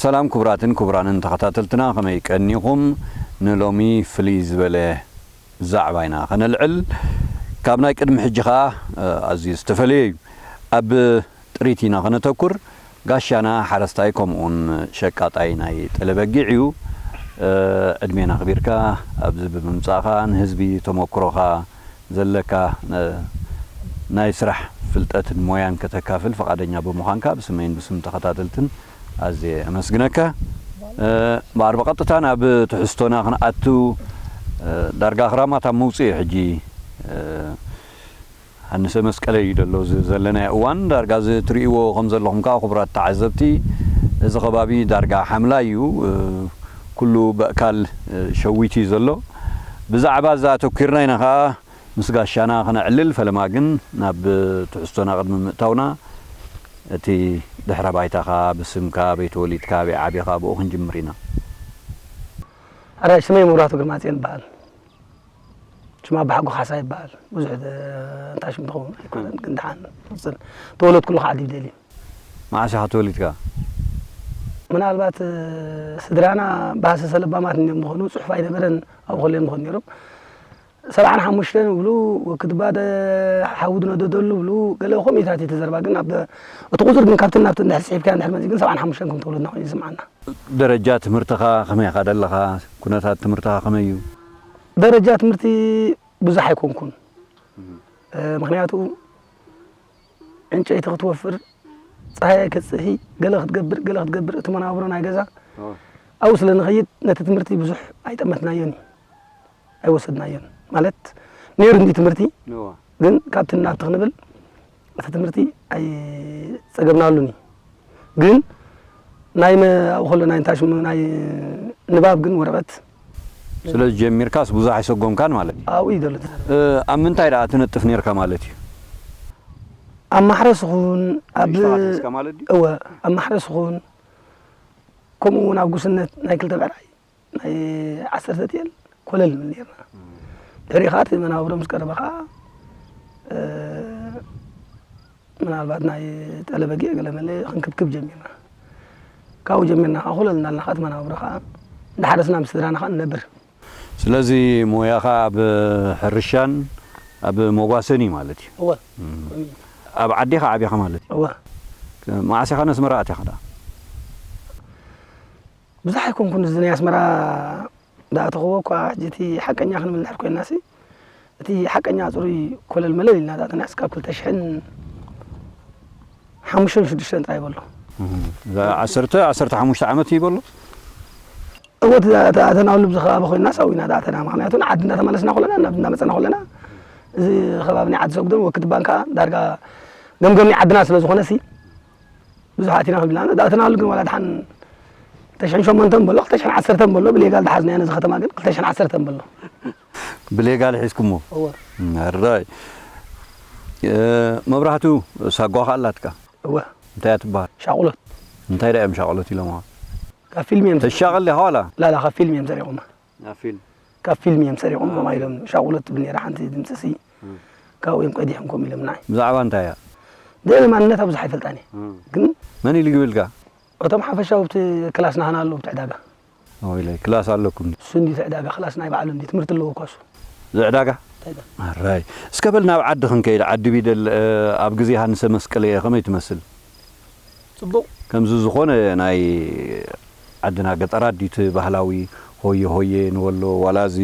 ሰላም ክቡራትን ክቡራንን ተኸታተልትና፣ ከመይ ቀኒኹም? ንሎሚ ፍልይ ዝበለ ዛዕባ ኢና ከነልዕል። ካብ ናይ ቅድሚ ሕጂ ኸኣ፣ እ፣ ኣዝዩ ዝተፈለየ እዩ። ኣብ ጥሪት ኢና ከነተኩር። ጋሻና ሓረስታይ ከምኡውን ሸቃጣይ ናይ ጠለበጊዕ እዩ። እ፣ ዕድሜና ኣኽቢርካ ኣብዚ ብምምጻእኻ ንህዝቢ ተመኩሮኻ ዘለካ፣ እ፣ ናይ ስራሕ ፍልጠትን ሞያን ከተካፍል ፈቓደኛ ብምዃንካ ብስመይን ብስም ተኸታተልትን ኣዝየ ኣመስግነካ። እ፣ እምበኣር ብቐጥታ ናብ ትሕዝቶና ክንኣቱ፣ እ፣ ዳርጋ ክራማት ኣብ ምውጽእ እዩ ሕጂ። እ፣ ሃንሰ መስቀለ እዩ ዘሎ እዚ ዘለናዮ እዋን። ዳርጋ እዚ ትርእይዎ ከም ዘለኹም ከኣ ክቡራት ተዓዘብቲ፣ እዚ ከባቢ ዳርጋ ሓምላይ እዩ። እ፣ ኩሉ በእካል፣ እ፣ ሸዊት እዩ ዘሎ። ብዛዕባ እዛ ኣተኲርና ኢና ከኣ ምስ ጋሻና ክነዕልል። ፈለማ ግን ናብ ትሕዝቶና ቅድሚ ምእታውና፣ እቲ ድሕረ ባይታኻ፣ ብስምካ፣ ኣበይ ተወሊድካ፣ ኣበይ ዓቢኻ፣ ብኡ ክንጅምር ኢና። ኣራይ ስመይ መብራህቱ ግርማጽዮን ይበሃል። ሽም ኣባሓጎ ካሳ ይበሃል። ብዙሕ ደ-፣ እንታይ ሽም ትኸውን ኣይኮነን፣ ግን ደሓን ትቕጽል። ተወለድኩሉ ከዓ ዓዲ ብደሊ። መዓስ ኢኻ ተወሊድካ? ምናልባት፣ እ፣ ስድራና ብሃሰሰ ለባማት እንዲዮም ዝኾኑ፣ ጽሑፍ ኣይነበረን ኣብኡ ከለዮም ዝኾኑ ነይሮም። ሰብዓን ሓሙሽተን ይብሉ፣ ወክድባ ደ-፣ ሓዊ ድነደደሉ ይብሉ፣ ገለ ከምኡታት እዩ ተዘርባ። ግን ኣብ ደ-፣ እቲ ቁጽሪ ግን ካብትን ናብትን እንድሕር ጽሒፍካዮ እንድሕር መጺኡ ግን ሰብዓን ሓሙሽተን ከም ተወለድና ኮይኑ ይስምዓና። ደረጃ ትምህርትኻ ከመይ ኢኻ ደለኻ? ኩነታት ትምህርትኻ ከመይ እዩ? ደረጃ ትምህርቲ ብዙሕ ኣይኮንኩን። እ፣ ምኽንያቱ ዕንጨይቲ ክትወፍር፣ ጸሃያይ ክትጽሂ፣ ገለ ክትገብር፣ ገለ ክትገብር፣ እቲ መናብሮ ናይ ገዛ ኣብኡ ስለ ንኸይድ ነቲ ትምህርቲ ብዙሕ ኣይጠመትናዮን እዩ። ኣይወሰድናዮን። ማለት ነይሩ እንዲ ትምህርቲ፣ እዋ። ግን ካብቲ ናብቲ ክንብል እቲ ትምህርቲ ኣይጸገብናሉን እዩ። ግን ናይ መ-፣ ኣብኡ ከሎ ናይ እንታይ ሽሙ ናይ ንባብ ግን ወረቐት ስለዚ ጀሚርካስ ብዙሕ ኣይሰጎምካን ማለት እዩ። ኣብኡ እዩ ዘሎ እቲ። እ፣ ኣብ ምንታይ ደኣ ትነጥፍ ነይርካ ማለት እዩ? ኣብ ማሕረስ ይኹን ኣብ ንእሽቶ ሃሲስካ ማለት ድዩ? እወ፣ ኣብ ማሕረስ ይኹን ከምኡ እውን ኣብ ጉስነት ናይ ክልተ ብዕራይ ናይ ዓሰርተ ጤል ኮለል ንብል ነይርና። ድሕሪኡ ኸዓ እቲ መናብሮ ምስ ቀረበ ኸዓ፣ እ፣ ምናልባት ናይ ጠለ በጊዕ ገለ መለ ክንክብክብ ጀሚርና። ካብኡ ጀሚርና ኸዓ ኮለል እናልና ኸዓ እቲ መናብሮ ኸዓ እንዳሓረስና ምስ ስድራና ኸዓ ንነብር። ስለዚ ሞያኻ ኣብ ሕርሻን ኣብ መጓሰን እዩ ማለት እዩ። እወ። እም። ኣብ ዓዲ ኢኻ ዓቢኻ ማለት እዩ። እወ። መዓስ ኢኻ ነስመራ ኣቲኻ ደኣ? ብዙሕ ኣይኮንኩን፣ እዚ ናይ ኣስመራ ዝኣተኽዎ እኳ፣ ሕጂ እቲ ሓቀኛ ክንብል እንድሕር ኮይንናሲ፣ እቲ ሓቀኛ ጽሩይ ኮለል መለል ኢልና ዝኣተናዮ እስካብ ክልተ ሽሕን ሓሙሽተን ሽዱሽተን ጥራይ በሎ። እህ፣ እዛ ዓሰርተ፣ ዓሰርተ ሓሙሽተ ዓመት እዩ በሎ? እወ፣ እቲ ዝኣተናሉ ኣብዚ ከባቢ ኮይንና ሰው ኢና ዝኣተና። ምኽንያቱ ንዓዲ እንዳተመለስና ከለና፣ ናብ እንዳመጸና ከለና፣ እዚ ከባቢ ናይ ዓዲ ሰጉደን ወክት ባንካ ዳርጋ ገምገም ናይ ዓድና ስለ ዝኾነሲ፣ ብዙሓት ኢና ክብልና፣ ዝኣተናሉ ግን ዋላ ደሓን ክልተ ሽሕን ሸሞንተን በሎ፣ ክልተ ሽሕን ዓሰርተን በሎ፣ ብሌጋል ዝሓዝናዮ ነዚ ከተማ ግን ክልተ ሽሕን ዓሰርተን በሎ። ብሌጋል ሒዝኩሞ? እወ። ኣራይ። እ፣ መብራህቱ ሳጓ ከ ኣላትካ? እወ። እንታይ እያ ትበሃል? ሻቑሎት። እንታይ ደኣ እዮም ሻቑሎት ኢሎምዋ? ካብ ፊልም እዮም። ተሻቕል ዲኻ ዋላ? ላላ፣ ካብ ፊልም እዮም ሰሪቖማ። ኣብ ፊልም? ካብ ፊልም እዮም ሰሪቖም፣ ከምኣ ኢሎም ሻቑሎት ትብል ነይራ ሓንቲ ድምፂ ሲ። እም። ካብኡ እዮም ቀዲሖም ከምኡ ኢሎም ንዓይ። ብዛዕባ እንታይ እያ? ብዛዕባ ማንነታ ብዙሕ ኣይፈልጣን እየ። እም። ግን መን ኢሉ ይብልካ? እቶም ሓፈሻዊ ኣብቲ ክላስ ናህና ኣለዉ ኣብቲ ዕዳጋ። ኦ፣ ኢለ፣ ክላስ ኣለኩም? እሱ እንዲ እቲ ዕዳጋ ክላስ ናይ ባዕሉ እንዲ ትምህርቲ ኣለዎ እኳ እሱ። እዚ ዕዳጋ? ዕዳጋ። ኣራይ። እስከ በል ናብ ዓዲ ክንከይድ፣ ዓዲ ቢደል፣ እ፣ ኣብ ግዜ ሃንሰ መስቀል እየ ከመይ ትመስል? ጽቡቕ። ከምዚ ዝኾነ ናይ ዓድና ገጠራት ድዩ እቲ ባህላዊ ሆየ ሆየ ንበሎ፣ ዋላ እዚ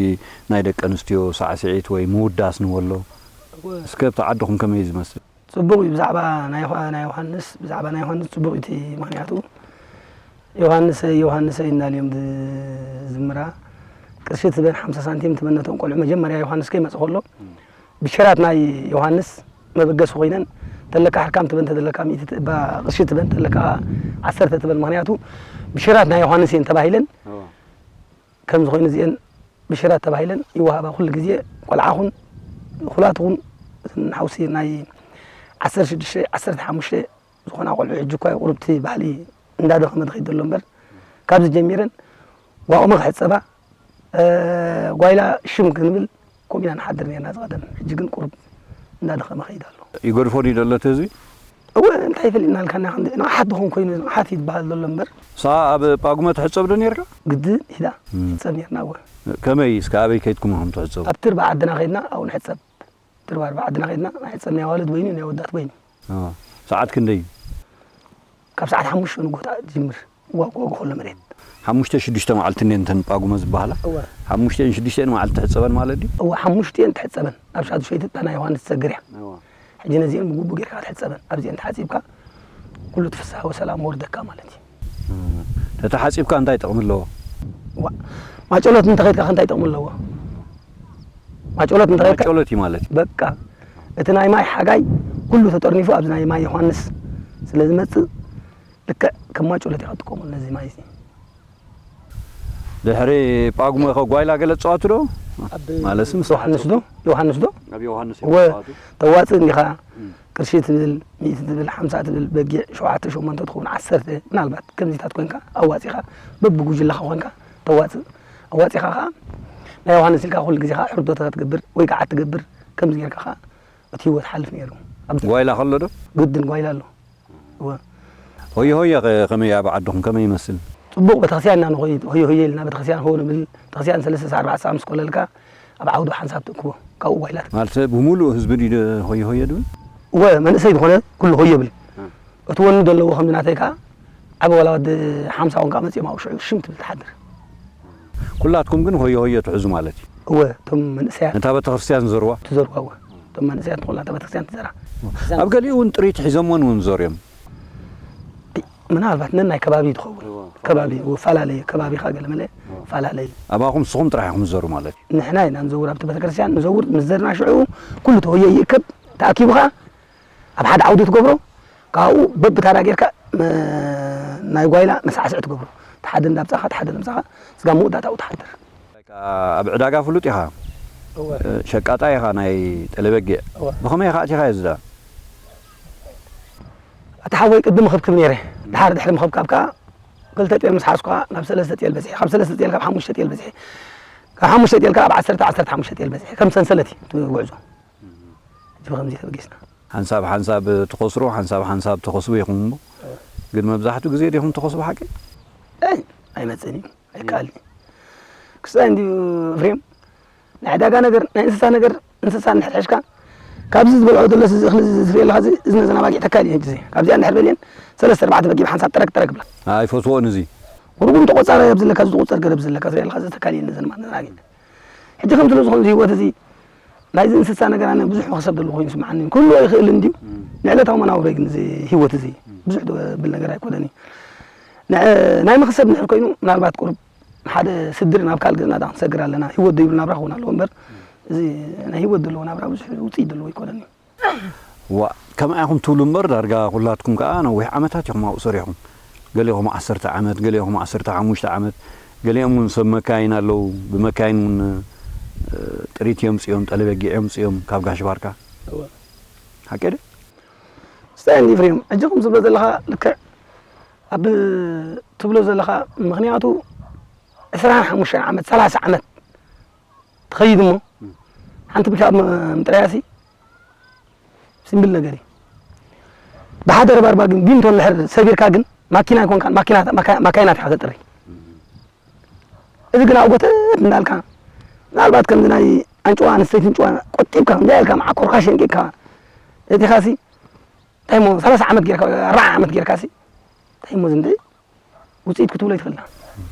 ናይ ደቂ ኣንስትዮ ሳዕስዒት ወይ ምውዳስ ንበሎ? እወ። እስከ ኣብቲ ዓድኹም ከመይ እዩ ዝመስል? ጽቡቕ እዩ። ብዛዕባ ናይ ዮሃ-፣ ናይ ዮሃንስ፣ ብዛዕባ ናይ ዮሃንስ ጽቡቕ እዩ እቲ ምኽንያቱ። ዮሃንሰይ፣ ዮሃንሰይ እናልዮም ዝዝምራ፣ ቅርሺ ትበን ሓምሳ ሳንቲም ትበን ነቶም ቆልዑ መጀመርያ ዮሃንስ ከይመጽእ ከሎ፣ እም። ብሸራት ናይ ዮሃንስ መበገሲ ኮይነን፣ ተለካ ሕርካም ትበን፣ ተደለካ ሚእቲ ትእባ ቅርሺ ትበን፣ ተለካ ዓሰርተ ትበን። ምኽንያቱ ብሸራት ናይ ዮሃንስ እየን ተባሂለን። እዋ። ከምዚ ኮይኑ እዚአን ብሽራት ተባሂለን ይወሃባ። ኩሉ ግዜ ቆልዓ ኹን፣ እኹላት ኹን፣ እተን ሓውሲ ናይ ዓሰርተ ሽዱሽተ፣ ዓሰርተ ሓሙሽተ ዝኾና ቆልዑ፣ ሕጂ እኳ ቁሩብቲ ባህሊ እንዳደኸመ ዝኸይድ ዘሎ እምበር፣ ካብዚ ጀሚረን ጓቑመ ክሕጸባ፣ እ፣ ጓይላ ሽም ክንብል ከምኡ ኢና ንሓድር ነርና ዝቐደም። ሕጂ ግን ቁሩብ እንዳደኸመ ኸይድ ኣሎ። ይገድፎ ድዩ ዘሎ እቲ ህዝቢ? እወ፣ እንታይ ፈሊጥናልካ? ንዓኻ ንቕሓት ዝኾን ኮይኑ ንቕሓት ይትበሃል ዘሎ እምበር። ንስኻ ኣብ ጳጉመ ትሕጸብ ዶ ነርካ? ግድን ኢላ እም። ትሕጸብ ነርና። እወ። ከመይ እስከ ኣበይ ከይድኩም ኢኹም ትሕጸቡ? ኣብ ትርባ ዓድና ከይድና ኣብኡ ንሕጸብ። ትርባ ኣርባ ዓድና ከይድና ንሕጸብ፣ ናይ ኣዋልድ በይኑ ናይ ኣወዳት በይኑ። ኣዎ። ሰዓት ክንደይ እዩ? ካብ ሰዓት ሓሙሽተ ንጎታ ትጅምር። ዋግ ዋግ ከሎ መሬት። ሓሙሽተ ሽዱሽተ መዓልቲ እንዴ እንተን ጳጉመ ዝበሃላ? እወ። ሓሙሽተን ሽዱሽተን መዓልቲ ትሕጸበን ማለት ድዩ? እወ፣ ሓሙሽተን ትሕጸበን። ኣብ ሻዱሸይቲ እታ ናይ ዮሃንስ ትሰግር እያ። እወ። ሕጂ ነዚአን ብግቡእ ጌርካ ትሕጸበን። ኣብዚአን ተሓጺብካ ኩሉ እቲ ፍስሃ ወሰላም ወርደካ ማለት እዩ። እም። ተተሓጺብካ እንታይ ጥቕሚ ኣለዎ? ዋ፣ ማጨሎት እንተኸይድካ እንታይ ጥቕሚ ኣለዎ? ማጨሎት እንተኸይድካ ማጨሎት እዩ ማለት እዩ። በቃ፣ እቲ ናይ ማይ ሓጋይ ኩሉ ተጠርኒፉ ኣብዚ ናይ ማይ ዮሃንስ ስለ ዝመጽእ፣ ልክዕ ከም ማጨሎት ኢኻ ትጥቀመሉ ነዚ ማይ እዚ። ድሕሪ ጳጉመ ኸ ጓይላ ገለ ትጻወቱ ዶ? ኣብ ማለትስ ምስ ዮሃንስ ዶ? ዮሃንስ ዶ? ኣብ ዮሃንስ እወ፣ እዮም ዝጻወቱ። ተዋጽእ እንዲኻ፣ እም። ቅርሺ ትብል፣ ሚእቲ ትብል፣ ሓምሳ ትብል፣ በጊዕ ሸውዓተ፣ ሸሞንተ ትኸውን፣ ዓሰርተ፣ ምናልባት ከምዚታት ኮንካ ኣዋጺኻ፣ በብጉጅለኻ ኮንካ ተዋጽእ። ኣዋጺኻ ኸኣ ናይ ዮሃንስ ኢልካ ኩሉ ግዜ ኸኣ ሕርዶታት ትገብር ወይ ገዓት ትገብር፣ ከምዚ ጌርካ ኸኣ እቲ ህይወት ሓልፍ ነይሩ። ኣብ ጓይላ ከሎ ዶ? ግድን ጓይላ ኣሎ። እወ። ሆየ ሆየ ኸ-፣ ከመይ ኣብ ዓድኹም ከመይ ይመስል? ጽቡቕ ቤተክርስትያን ኢና ንኾይድ፣ ሆየ ሆየ ኢልና ቤተክርስትያን ሆ ንብል። ቤተክርስትያን ሰለስተ ሰዓት ኣርባዕተ ሰዓት ምስ ኮለልካ ኣብ ዓውዱ ሓንሳብ ትእክቦ። ካብኡ ጓይላት። ማለት ብምሉእ ህዝቢ ድዩ ደ-፣ ሆየ ሆየ ድብል? እወ፣ መንእሰይ ዝኾነ ኩሉ ሆየ ብል። እ። እቲ ወኒ ዘለዎ ከምዚ ናተይ ከኣ ዓቢ ዋላ ወዲ ሓምሳ እውን ከኣ መጺኦም ኣብኡ ሽዑ ሽም ትብል ትሓድር። ኩላትኩም ግን ሆየ ሆየ ትሕዙ ማለት እዩ? እወ፣ እቶም መንእሰያት። ነታ ቤተክርስትያን ዝዘርዋ? ትዘርዋ፣ እወ። እቶም መንእሰያት ንኹላ እታ ቤተክርስትያን ትዘራ። ኣብ ገሊኡ እውን ጥሪት ሒዞሞን እውን ዞርዮም። ምናልባት ነናይ ከባቢ ትኸውን። እወ። ከባቢ፣ እወ፣ ፈላለየ፣ ከባቢኻ ገለ መለ እወ። ፈላለየ። ኣባኹም ንስኹም ጥራሕ ኢኹም ትዘሩ ማለት እዩ? ንሕና ኢና ንዘውር ኣብቲ ቤተክርስትያን፣ ንዘውር ምስ ዘርና ሽዑ ኩሉ ተሆየ ይእከብ፣ ተኣኪቡ ኸኣ ኣብ ሓደ ዓውዲ ትገብሮ፣ ካብኡ በብታራ ጌርካ፣ መ-፣ ናይ ጓይላ መሳዕስዒ ትገብሮ። እቲ ሓደ እንዳምጻኻ፣ እቲ ሓደ እንዳምጻኻ፣ ስጋብ መወዳእታኡ ትሓድር። ኣብ ዕዳጋ ፍሉጥ ኢኻ። እወ። እ፣ ሸቃጣይ ኢኻ ናይ ጠለበጊዕ። እወ። ብኸመይ ኢኻ ኣቲኻዮ እዚ ደኣ? እቲ ሓወይ ቅድም እኽብክብ ነይረ። ድሓር ድሕሪ ምኽብካብ ከኣ ክልተ ጤል ምስ ሓዝኩ ከኣ ናብ ሰለስተ ጤል በጺሐ። ካብ ሰለስተ ጤል ካብ ሓሙሽተ ጤል በጺሐ። ካብ ሓሙሽተ ጤል ከኣ ኣብ ዓሰርተ፣ ዓሰርተ ሓሙሽተ ጤል በጺሐ። ከም ሰንሰለት እዩ እቲ ጉዕዞ። ሕጂ ብኸምዚ ተበጊስና። ሓንሳብ ሓንሳብ ትኸስሩ፣ ሓንሳብ ሓንሳብ ትኸስቡ ኢኹም እሞ። እወ። ግን መብዛሕትኡ ግዜ ዲኹም ትኸስቡ ሓቂ? ኣይ፣ ኣይመጽእን እዩ። ኣይከኣልን እዩ። ክስታይ እንድዩ ኤፍሬም፣ ናይ ዕዳጋ ነገር፣ ናይ እንስሳ ነገር፣ እንስሳ እንድሕር ሒዝካ፣ ካብዚ ዝበልዖ ዘሎስ እዚ እኽሊ እዚ ትርኢ ኣለኻ፣ እዚ፣ እዚ ነዘን ኣባጊዕ ተካሊ እዩ። ሕጂ እዚ፣ ካብዚኣ እንድሕር በልየን፣ ሰለስተ ኣርባዕተ በጊዕ ብሓንሳብ ጠረግ ጠረግ ብላ። ኣይፈትዎን እዚ። ርጉም ተቖጻራይ ኣብ ዘለካ፣ እዚ ዝቑጸር ገረብ ዘለካ፣ ትርኢ ኣለኻ፣ እዚ ተካሊ እዩ ነዘን ማን ኣባጊዕ። ሕጂ ከምዚ ስለ ዝኾነ፣ እዚ ህይወት እዚ፣ ናይዚ እንስሳ ነገር ኣነ ብዙሕ መኽሰብ ዘለዎ ኮይኑ ይስምዓኒ። ክህልዎ ይኽእል እንድዩ፣ እም። ንዕለታዊ መናብሮይ ግን እዚ ህይወት እዚ እም። ብዙሕ ዘብል ነገር ኣይኮነን እዩ። ንዕ-፣ ናይ መኽሰብ እንድሕር ኮይኑ፣ ምናልባት ቁሩብ ሓደ ስድሪ ናብ ካልእ ገዝና ደኣ ክንሰግር ኣለና። ህይወት ዘይብሉ ናብራ ክኸውን ኣለዎ እምበር፣ እዚ ናይ ህይወት ዘለዎ ናብራ ብዙሕ ውጽኢት ዘለዎ ኣይኮነን እዩ። ዋእ፣ ከምኣ ኢኹም ትብሉ እምበር፣ ዳርጋ ኩላትኩም ከኣ ነዊሕ ዓመታት ኢኹም ኣብኡ ሰሪሕኩም። ገሊኹም ዓሰርተ ዓመት፣ ገሊኹም ዓሰርተ ሓሙሽተ ዓመት፣ ገሊኦም እውን ሰብ መካይን ኣለዉ። ብመካይን እውን፣ እ፣ ጥሪት የምጽኦም፣ ጠለበጊዕ የምጽኦም ካብ ጋሽ ባርካ። እወ። ሓቂ ድዩ? ስታይ እንዲ ኤፍሬም፣ ሕጂ ከም ዝብሎ ዘለኻ ልክዕ ኣብ ትብሎ ዘለኻ፣ ምኽንያቱ ዕስራን ሓሙሽተን ዓመት፣ ሰላሳ ዓመት ትኸይድ እሞ፣ እም። ሓንቲ ፒክኣፕ ም-፣ ምጥራያሲ ሲምብል ነገር እዩ። ብሓደ ረባርባ ግን ቢንቶ እንድሕር ሰቢርካ ግን ማኪና ኣይኮንካን፣ ማኪና፣ ማካ-፣ ማካይናት ኢኻ ተጥሪ። እም። እዚ ግን ኣብ ጎተት እንዳልካ፣ ምናልባት ከምዚ ናይ ኣንጭዋ፣ ኣንስተይቲ ኣንጭዋ ቆጢብካ፣ ከምዚ ኢልካ መዓኮርካ ሸንቂቕካ፣ እቲኻሲ፣ እንታይ እሞ፣ ሰላሳ ዓመት ጌርካ፣ ኣርባዓ ዓመት ጌርካሲ፣ እንታይ እሞ ዝንዲ ውጽኢት ክትብሎ ይትኽእልና።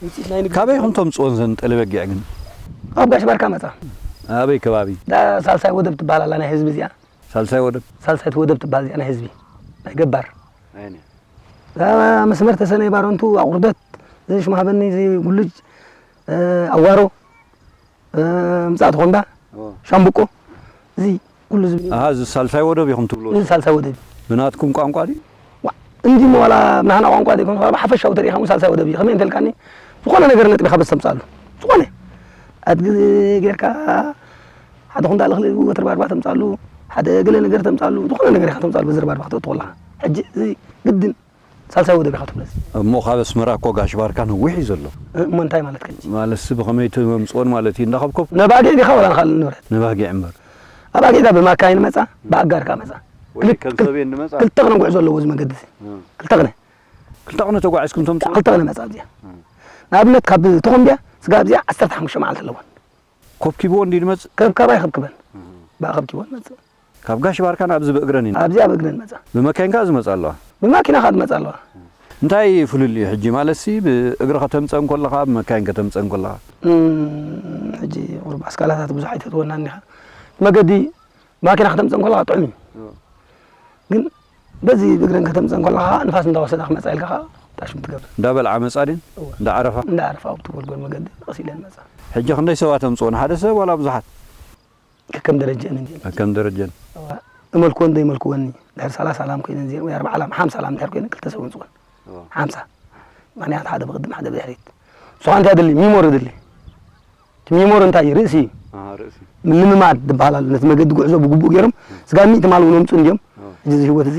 ውጽኢት ናይ ንግዲ ካበይ ኢኹም ተምጽኦን ዘን ጠለበጊዕ ግን? ካብ ጋሽ ባርካ መጻ። ኣበይ ከባቢ? እዛ ሳልሳይ ወደብ ትበሃል ኣላ ናይ ህዝቢ እዚኣ። ሳልሳይ ወደብ? ሳልሳይት ወደብ ትበሃል እዚኣ ናይ ህዝቢ። ናይ ገባር። ኣይነ። እዛ መስመር ተሰነይ ባረንቱ ኣቑርደት፣ እዚ ሽማ ሃበኒ፣ እዚ ጉልጅ፣ እ፣ ኣዋሮ፣ እ፣ ምጻእ ተኾንዳ፣ ኦ። ሻምብቆ፣ እዚ ኩሉ ዝብል እዩ። ኣሃ፣ እዚ ሳልሳይ ወደብ ኢኹም ትብልዎ? እዚ ሳልሳይ ወደብ እዩ። ብናትኩም ቋንቋ ድዩ? ዋ፣ እንዲሞ ዋላ ብናህና ቋንቋ ዘይኮነ፣ ዋላ ብሓፈሻዊ ተሪኢኻ እውን ሳልሳይ ወደብ እዩ። ከመይ እንተልካኒ፣ ዝኾነ ነገር ነጥቢኻ በስ ተምጻሉ። ዝኾነ። ኣድጊ ጌርካ፣ ሓደ ኩንታል እኽሊ ወትሪ ባርባ ተምጻሉ፣ ሓደ ገለ ነገር ተምጻሉ፣ ዝኾነ ነገር ኢኻ ተምጻሉ፣ በዚ ባርባ ክትእቱ ከለኻ። ሕጂ እዚ ግድን ሳልሳይ ወደብ ኢኻ ትብሎ። እሞ ካብ ኣስመራ እኮ ጋሽ ባርካ ነዊሕ እዩ ዘሎ። እሞ እንታይ ማለትካ ሕጂ? ማለትሲ ብኸመይ ትመምጽኦን ማለት እዩ? እንዳኸብከብ ነባጊዕ ዲኻ ወላ ንኻልእ ንብረት? ነባጊዕ እምበር። ኣባጊዕ ዳ ብማካይን መጻ፣ ብኣጋር ከኣ መጻ። ወይ ከም ሰብ እየ እንመጽእ? ክልተ ቅነ ጉዕዞ ኣለዎ እዚ መገዲ እዚ። እ። ክልተ ቅነ። ክልተ ቅነ ተጓዒዝኩም ተምጽኡ? ክልተ ቅነ መጻ ኣብዚኣ። እ። ንኣብነት ካብ ተኾምቢያ ስጋብ እዚኣ ዓሰርተ ሓሙሽተ መዓልቲ ኣለወን። ኮብኪብዎ እንዲ ዝመጽእ? ከብካብ ኣይኸብክበን። እ። ብኣ ከብኪብዎ ንመጽእ። ካብ ጋሽ ባርካ ናብዚ ብእግረን እዩ? ኣብዚኣ ብእግረን መጻ። ብመካይን ከኣ ዝመጻ ኣለዋ? ብማኪና ከኣ ዝመጻ ኣለዋ። እንታይ ፍልልዩ ሕጂ? ማለትሲ ብእግሪ ከተምጸን ከለኻ፣ ብመካይን ከተምጸን ከለኻ? እም፣ ሕጂ ቁሩብ ኣስካላታት ብዙሕ ኣይተእትወናን ኢኻ። መገዲ ማኪና ከተምጸን ከለኻ ጥዑም እዩ። እዎ። ግን በዚ ብእግረን ከተምጸን ከለኻ ንፋስ እንዳወሰዳ ክመጻ ኢልካ ኸኣ ጣሽም ትገብር። እንዳበልዓ መጻ ድን? እወ። እንዳዓረፋ? እንዳዓረፋ ኣብቲ ጎልጎል መገዲ ቀስ ኢለን መጻ። ሕጂ ክንደይ ሰባት ኣምጽኦን? ሓደ ሰብ ዋላ ብዙሓት? ከከም ደረጀአን እንዲየን። ከከም ደረጀን። እወ። እመልክወን ዘይመልክወኒ፣ ድሕሪ ሰላሳ ላም ኮይነን እዚአን፣ ወይ ኣርብዓ ላም፣ ሓምሳ ላም ድሕሪ ኮይነን ክልተ ሰብ ኣምጽኦን። እወ። ሓምሳ። ምኽንያት ሓደ ብቕድም፣ ሓደ ብድሕሪት። ንስኻ እንታይ ኣድሊ? ሚሞሪ ኣድሊ። እቲ ሚሞሪ እንታይ እዩ? ርእሲ እዩ። ኣሃ፣ ርእሲ። ምልምማድ ዝበሃል ኣሎ። ነቲ መገዲ ጉዕዞ ብግቡእ ገይሮም፣ ስጋብ ሚእቲ ማል እውን ኣምጽኡ እንድዮም። ኣዎ። ሕጂ እዚ ህይወት እዚ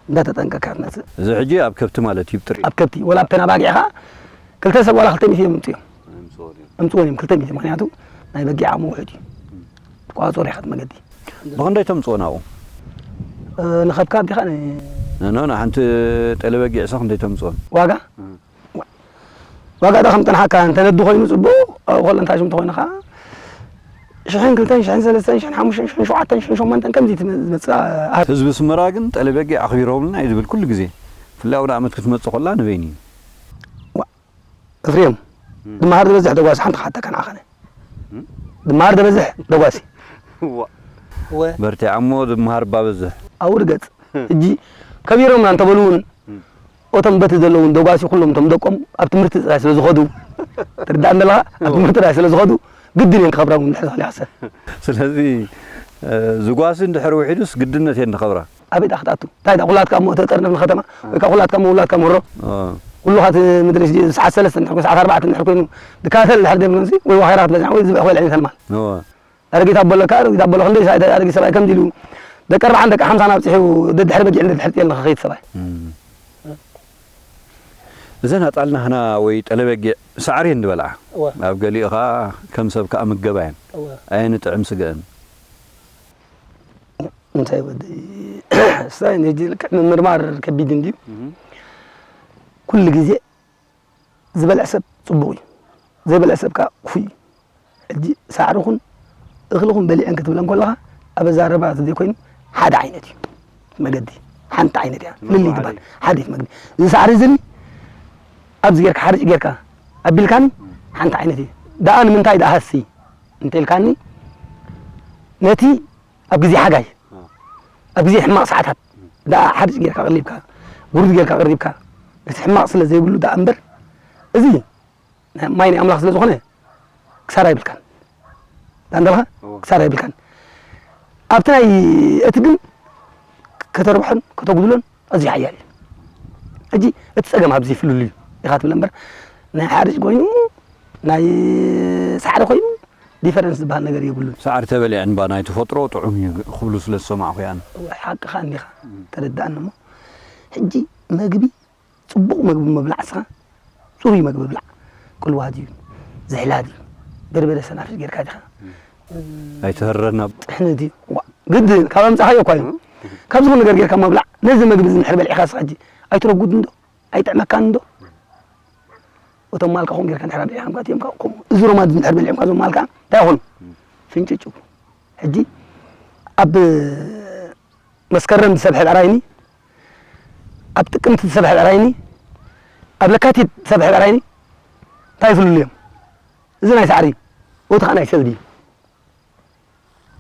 እንዳተጠንቀቅካ ትመጽእ። እዚ ሕጂ ኣብ ከብቲ ማለት እዩ፣ ብጥሪ። ኣብ ከብቲ፣ ወላ ኣብተን ኣባጊዕ ኸኣ ክልተ ሰብ ዋላ ክልተ ሚእቲ እዮም ኣምጽኡ እዮም። ኣምጽእዎም እዮም። ኣምጽእዎም እዮም፣ ክልተ ሚእቲ። ምኽንያቱ ናይ በጊዕ ዓቕሚ ውሑድ እዩ። ትቋጸሮ ኢኻ እቲ መገዲ። ብኽንደይ ተምጽኦ ናብኡ? እ፣ ንኸብካ ዲኻ ን- ኖ፣ ኖ፣ ንሓንቲ ጠለ በጊዕሰ ክንደይ ተምጽኦን? ዋጋ? እ። ዋጋ ዶ ከም ጠንሓካ እንተ ነዱ ኮይኑ ጽቡቕ፣ ኣብኡ ከሎ እንታይ ሽም ተኾይኑ ኸኣ ሽሕን ክልተን ሽሕን ሰለስተን ሽሕን ሓሙሽተን ሽሕን ሸውዓተን ሽሕን ሸሞንተን ከምዚ ትመ-፣ ዝመጽእ ኣብ ህዝቢ ኣስመራ ግን ጠለ በጊዕ ኣኽቢሮምልና እዩ ዝብል ኩሉ ግዜ። ብፍላይ ኣውደ ዓመት ክትመጽእ ከላ ንበይኑ እዩ። ዋ፣ እፍሬም፣ እም። ድመሃር ዝበዝሕ ደጓሲ ሓንቲ ክሓተካ ንዓኸነ። እም? ድመሃር ዝበዝሕ ደጓሲ። ዋ። ወ- በርቲዓ እሞ ድመሃር እባ በዝሕ። ኣብኡ ርገጽ። ሕጂ ከቢሮምና እንተበሉ እውን እም። እቶም በቲ ዘለዉ ደጓሲ ኩሎም እቶም ደቆም ኣብ ትምህርቲ ጥራይ ስለ ዝኸዱ፣ ትርዳእ እንደለኻ? ኣብ እዎ። ትምህርቲ ጥራይ ስለ ዝኸዱ ግድን እየን ክኸብራ እውን ድሕሪ ዛሊኻሰ። ስለዚ፣ እ፣ ዝጓሲ እንድሕር ውሒዱስ ግድነት እየን ዝኸብራ። ኣበይ ደኣ ክትኣቱ? እንታይ ደኣ ኩላትካ እሞ ተጠርንፍ ንኸተማ? ወይ ከዓ ኩላትካ እሞ ውላድካ ምህሮ? እ። ኩሉ ኻት ምድሪ ሕጂ ሰዓት ሰለስተ እንድሕር ኮይኑ፣ ሰዓት ኣርባዕተ እንድሕር ኮይኑ፣ ድካተል እንድሕር ደይብሉ እዚ ወይ ዋኺራ ክትበዝሕ ወይ ዝበሕ ክበልዐን ይተልማል። እዎ። ኣረጊት ኣቦ ኣለካ፣ ኣረጊት ኣቦ ኣሎ፣ ክንደይ ሰ-፣ ኣረጊት ሰብኣይ ከምዚ ኢሉ ደቂ ኣርብዓን ደቂ ሓምሳን ኣብጺሑ ደድሕሪ በጊዕን ደድሕሪ ጤልን ንኽኸይድ ሰብኣይ። እም። እዘን ኣጣል ናህና ወይ ጠለ በጊዕ ሳዕሪ እየን ዝበልዓ። እወ። ኣብ ገሊኡ ኸኣ ከም ሰብ ከኣ ምገባ እየን። እወ። ኣየንጥዕም ስገአን። እንታይ ወዲ፣ እስታይ ነጂ ልክዕ ምምርማር ከቢድ እንድዩ። እም። ኩሉ ግዜ ዝበልዕ ሰብ ጽቡቕ እዩ፣ ዘይበልዕ ሰብ ከኣ ክፉእ እዩ። ሕጂ ሳዕሪ ኹን እኽሊ ኹን በሊዐን ክትብለን ከለኻ፣ ኣብ ኣዛረባ ዘይኮይኑ ሓደ ዓይነት እዩ መገዲ፣ ሓንቲ ዓይነት እያ። እቲ ፍልልይ መጓዓዚ። ትበሃል ሓዲት መገዲ። እዚ ሳዕሪ እዚ ኣብዚ ጌርካ፣ ሓርጭ ጌርካ ኣቢልካኒ፣ ሓንቲ ዓይነት እዩ። ደኣ ንምንታይ ደኣ ሃሲ እንተ ኢልካኒ፣ ነቲ ኣብ ግዜ ሓጋይ፣ እ። ኣብ ግዜ ሕማቕ ሰዓታት ደኣ ሓርጭ ጌርካ ቀሊብካ፣ ጉርድ ጌርካ ቀሪብካ፣ እቲ ሕማቕ ስለ ዘይብሉ ደኣ እምበር፣ እዚ ናይ ማይ ናይ ኣምላኽ ስለ ዝኾነ ክሳራ ይብልካን። ዳንደልኻ እወ። ክሳራ ይብልካን። ኣብቲ ናይ እቲ ግን ከተርብሖን ከተጉድሎን ኣዝዩ ሓያል እዩ። ሕጂ እቲ ጸገም ኣብዚ ፍልልዩ ኢኻ ትብል እምበር፣ ናይ ሓርጭ ኮይኑ፣ ናይ ሳዕሪ ኮይኑ፣ ዲፈረንስ ዝበሃል ነገር የብሉን። ሳዕሪ ተበሊዐን እባ ናይ ተፈጥሮ ጥዑም እዩ ክብሉ ስለ ዝሰማዕኹ እየ ኣነ። እወ፣ ሓቅኻ እንዲኻ፣ እም። ተረድኣኒ እሞ፣ ሕጂ መግቢ፣ ጽቡቕ መግቢ ምብላዕ እስኻ፣ ጽሩይ መግቢ ብላዕ። ቅልዋ ድዩ፣ ዝሕላ ድዩ፣ በርበረ ሰናፍጭ ጌርካ ዲኻ? እም። ኣይትህረና። ጥሕኒ ድዩ? ዋ፣ ግድን፣ ካብ ኣምጻኻዮ እኳ እዩ። እም። ካብ ዝኾነ ነገር ጌርካ ምብላዕ፣ ነዚ መግቢ እዚ እንድሕር በሊዕኻ እስኻ ሕጂ፣ ኣይትረጉድን ዶ? ኣይጥዕመካን ዶ? እቶም ማልካ ከምኡ ጌርካ እንድሕር በሊዕካዮም ከኣ፣ እዚኦም ከኣ ከምኡ። እዚ ሮማድ እንድሕር በሊዖም ከኣ፣ እዞም ማልካ እንታይ ይኾኑ? ፍንጭጭ። ሕጂ ኣብ መስከረም ዝሰብሐ ብዕራይኒ፣ ኣብ ጥቅምቲ ዝሰብሐ ብዕራይኒ፣ ኣብ ለካቲት ዝሰብሐ ብዕራይኒ እንታይ ይፍልሉ እዮም? እዚ ናይ ሳዕሪ፣ እቲ ኸኣ ናይ ሰብ ድዩ?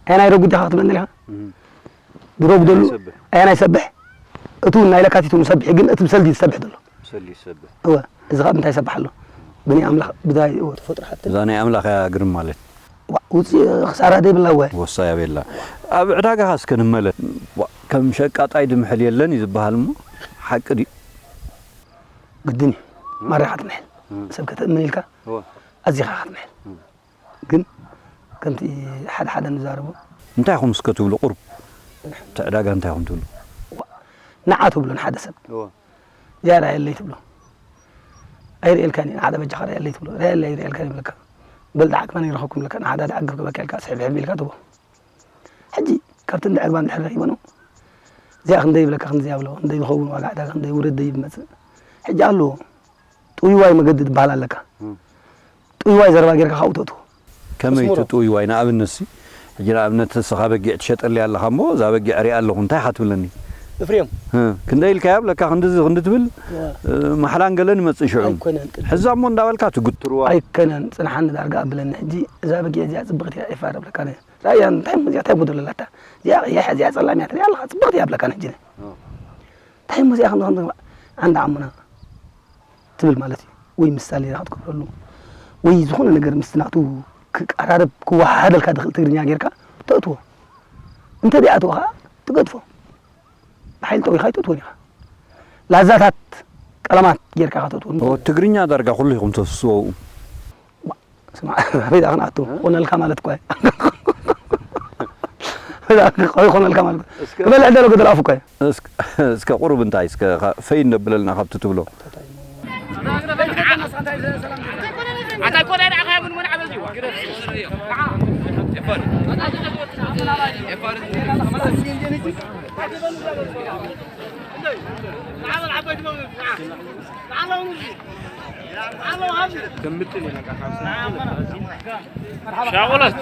ኣየናይ ረጉድ ዲኻ ክትብለኒ ኢኻ? እም። ድሮ ጉደሉ ኣየናይ ይሰብሕ? ኣየናይ ይሰብሕ? እቲ እውን ናይ ለካቲት እውን ይሰብሕ እዩ፣ ግን እቲ ብሰልዲ ዝሰብሕ ዘሎ። ብሰልዲ ይሰብሕ። እወ፣ እዚ ኸኣ ብምንታይ ይሰብሕ ኣሎ? ብናይ ኣምላኽ፣ ብታይ፣ እወ። ተፈጥሮ ሓቲ። እዛ ናይ ኣምላኽ እያ ግርም ማለት። ዋ፣ ውፅእ ክሳራ ዘይብላ እወ። ወሳይ ኣበላ። ኣብ ዕዳጋ ኸኣ እስከ ንመለስ። ዋ፣ ከም ሸቃጣይ ድምሕል የለን እዩ ዝበሃል እሞ፣ ሓቂ ድዩ? ግድን እዩ። ማራ ኢኻ ትምሕል። እም። ሰብ ከተእምን ኢልካ፣ እወ። ኣዚኻ ኢኻ ትምሕል። እም። ግን ከምቲ ሓደ ሓደ ንዛረቦ። እንታይ ኢኹም እስከ ትብሉ ቁሩብ? እቲ ዕዳጋ እንታይ ኢኹም ትብሉ? ዋ፣ ንዓ ትብሎ ንሓደ ሰብ። እወ። እዚኣ ርኣየለይ ትብሎ። ኣይርእየልካን እየ፣ ንሓደ በጃኻ ርኣየለይ ትብሎ። ርኣየለይ ኣይርእየልካን ይብለካ። በል ደኣ ዓግባን ይረኸብኩም ይብለካ። ንሓደ ደኣ ዓግብ ክበካ ኢልካ ስሕብሕብ ኢልካ ትቦ። ሕጂ ካብቲ እንድሕር ባ እንድሕር ረኺቦ ነው። እዚኣ ክንደይ ይብለካ፣ ክንደይ ኣብሎ፣ ክንደይ ዝኸውን ዋጋ ዕዳጋ፣ ክንደይ ውርድ ይመጽእ። ሕጂ ኣለዎ። ጥውይዋይ መገዲ ትበሃል ኣለካ። እም። ጥውይዋይ ዘረባ ጌርካ ካብኡ ተእትዎ። ከመይ እቲ መስመሩ። ጥውይዋይ? ንኣብነት ሲ፣ ሕጂ ንኣብነት ንስኻ በጊዕ ትሸጠለይ ኣለኻ እሞ፣ እዛ በጊዕ ሪኣ ኣለኹ፣ እንታይ ኢኻ ትብለኒ? እፍሬም። እ፣ ክንደይ ኢልካያ ብለካ፣ ክንድዚ፣ ክንዲ ትብል፣ እዋ። እ፣ ማሕላን ገለን ይመጽእ ሽዑ። ኣይኮነን፣ ቅድም። ሕዛ እሞ እንዳበልካ ትግትርዋ። ኣይኮነን፣ ጽንሓኒ ዳርጋ ኣብለኒ። ሕጂ እዛ በጊዕ እዚኣ ጽብቕቲ እያ፣ ኤፋር እብለካ። ራእያ እንታይ እሞ እዚኣ እንታይ ጉድለት ኣላታ? እዚኣ ቀያሕ፣ እዚኣ ጸላም እያ ትሪኣ ኣለኻ፣ ጽብቕቲ እያ ብለካ ነጅነ። ኦ። እንታይ እሞ እዚኣ ከም፣ ከም፣ ዓንዳ ዓሙና ትብል ማለት እዩ። ወይ ምሳሌ ክትገብረሉ፣ ወይ ዝኾነ ነገር ምስቲ ናቱ ክቀራረብ፣ ክወሃሃደልካ ዝኽእል ትግርኛ ጌርካ ተእትዎ። እንተ ዘይኣተወ ኸዓ ትገድፎ። ብሓይሊ ጠዊኻ ኣይተእትዎን ኢኻ። ላዛታት ቀለማት ጌርካ ኢኻ ተእትዎ። ኦ፣ ትግርኛ ዳርጋ ኩሉ ኢኹም ተፍስስዎ ኣብኡ። ዋ፣ ስማዕ፣ ኣበይ ደኣ ክንኣቱ? እ? ኮነልካ ማለት እኮ እዩ። ኣበይ ደኣ ክኾነልካ ማለት እኮ። እስከ ክበልዕ ደሎ ገደል ኣፉ እኮ እዩ። እስከ፣ እስከ ቁሩብ እንታይ፣ እስከ ኸ-፣ ፈይ እንደብለልና ካብቲ ትብሎ። ኣታ እኮ ናይ ንዓኻ ምን ምን ዓበዚ ሻቆለት።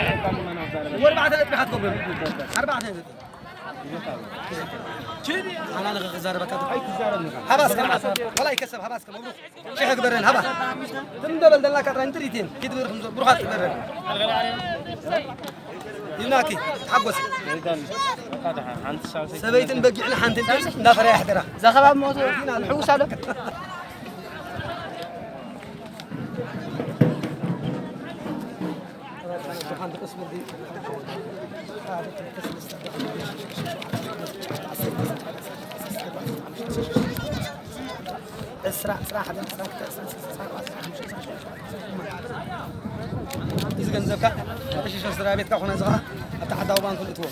ኣርባዕተ ነጥቢ ኢኻ ትገብሮ። ኣርባዕተ ነጥቢ። ኣና ንኽዛረበካ ትብል። ሃባ እስከ ንዓስ። ወላ ይከሰብ፣ ሃባ እስከ መብሩኽ። ሽሕ ግበረን፣ ሃባ። ትም ደበል ደላካ ጥራይ እንትርኢት እየን። ኪድ ብርኽ ምዞ-፣ ብሩኻት ግበረን። ይብናኪ፣ ተሓጎስ። ሰበይትን በጊዕን ሓንቲ እንትን እንዳፈረያ ይሕደራ። ዘኸባ ሞቶ ሕውስ ኣሎ። ዕስራ፣ ዕስራ ሓደ፣ ዕስራ ክልተ፣ ዕስራ ሰለስተ፣ ዕስራ ኣርባዕተ፣ ዕስራ ሓሙሽተ፣ ዕስራ ሸውዓተ። እዚ ገንዘብካ፣ ዕሽሽ ስድራ ቤትካ ኮነ፣ እዚ ኸዓ ኣብታ ዓዳዊ ባንክ ንእትዎ።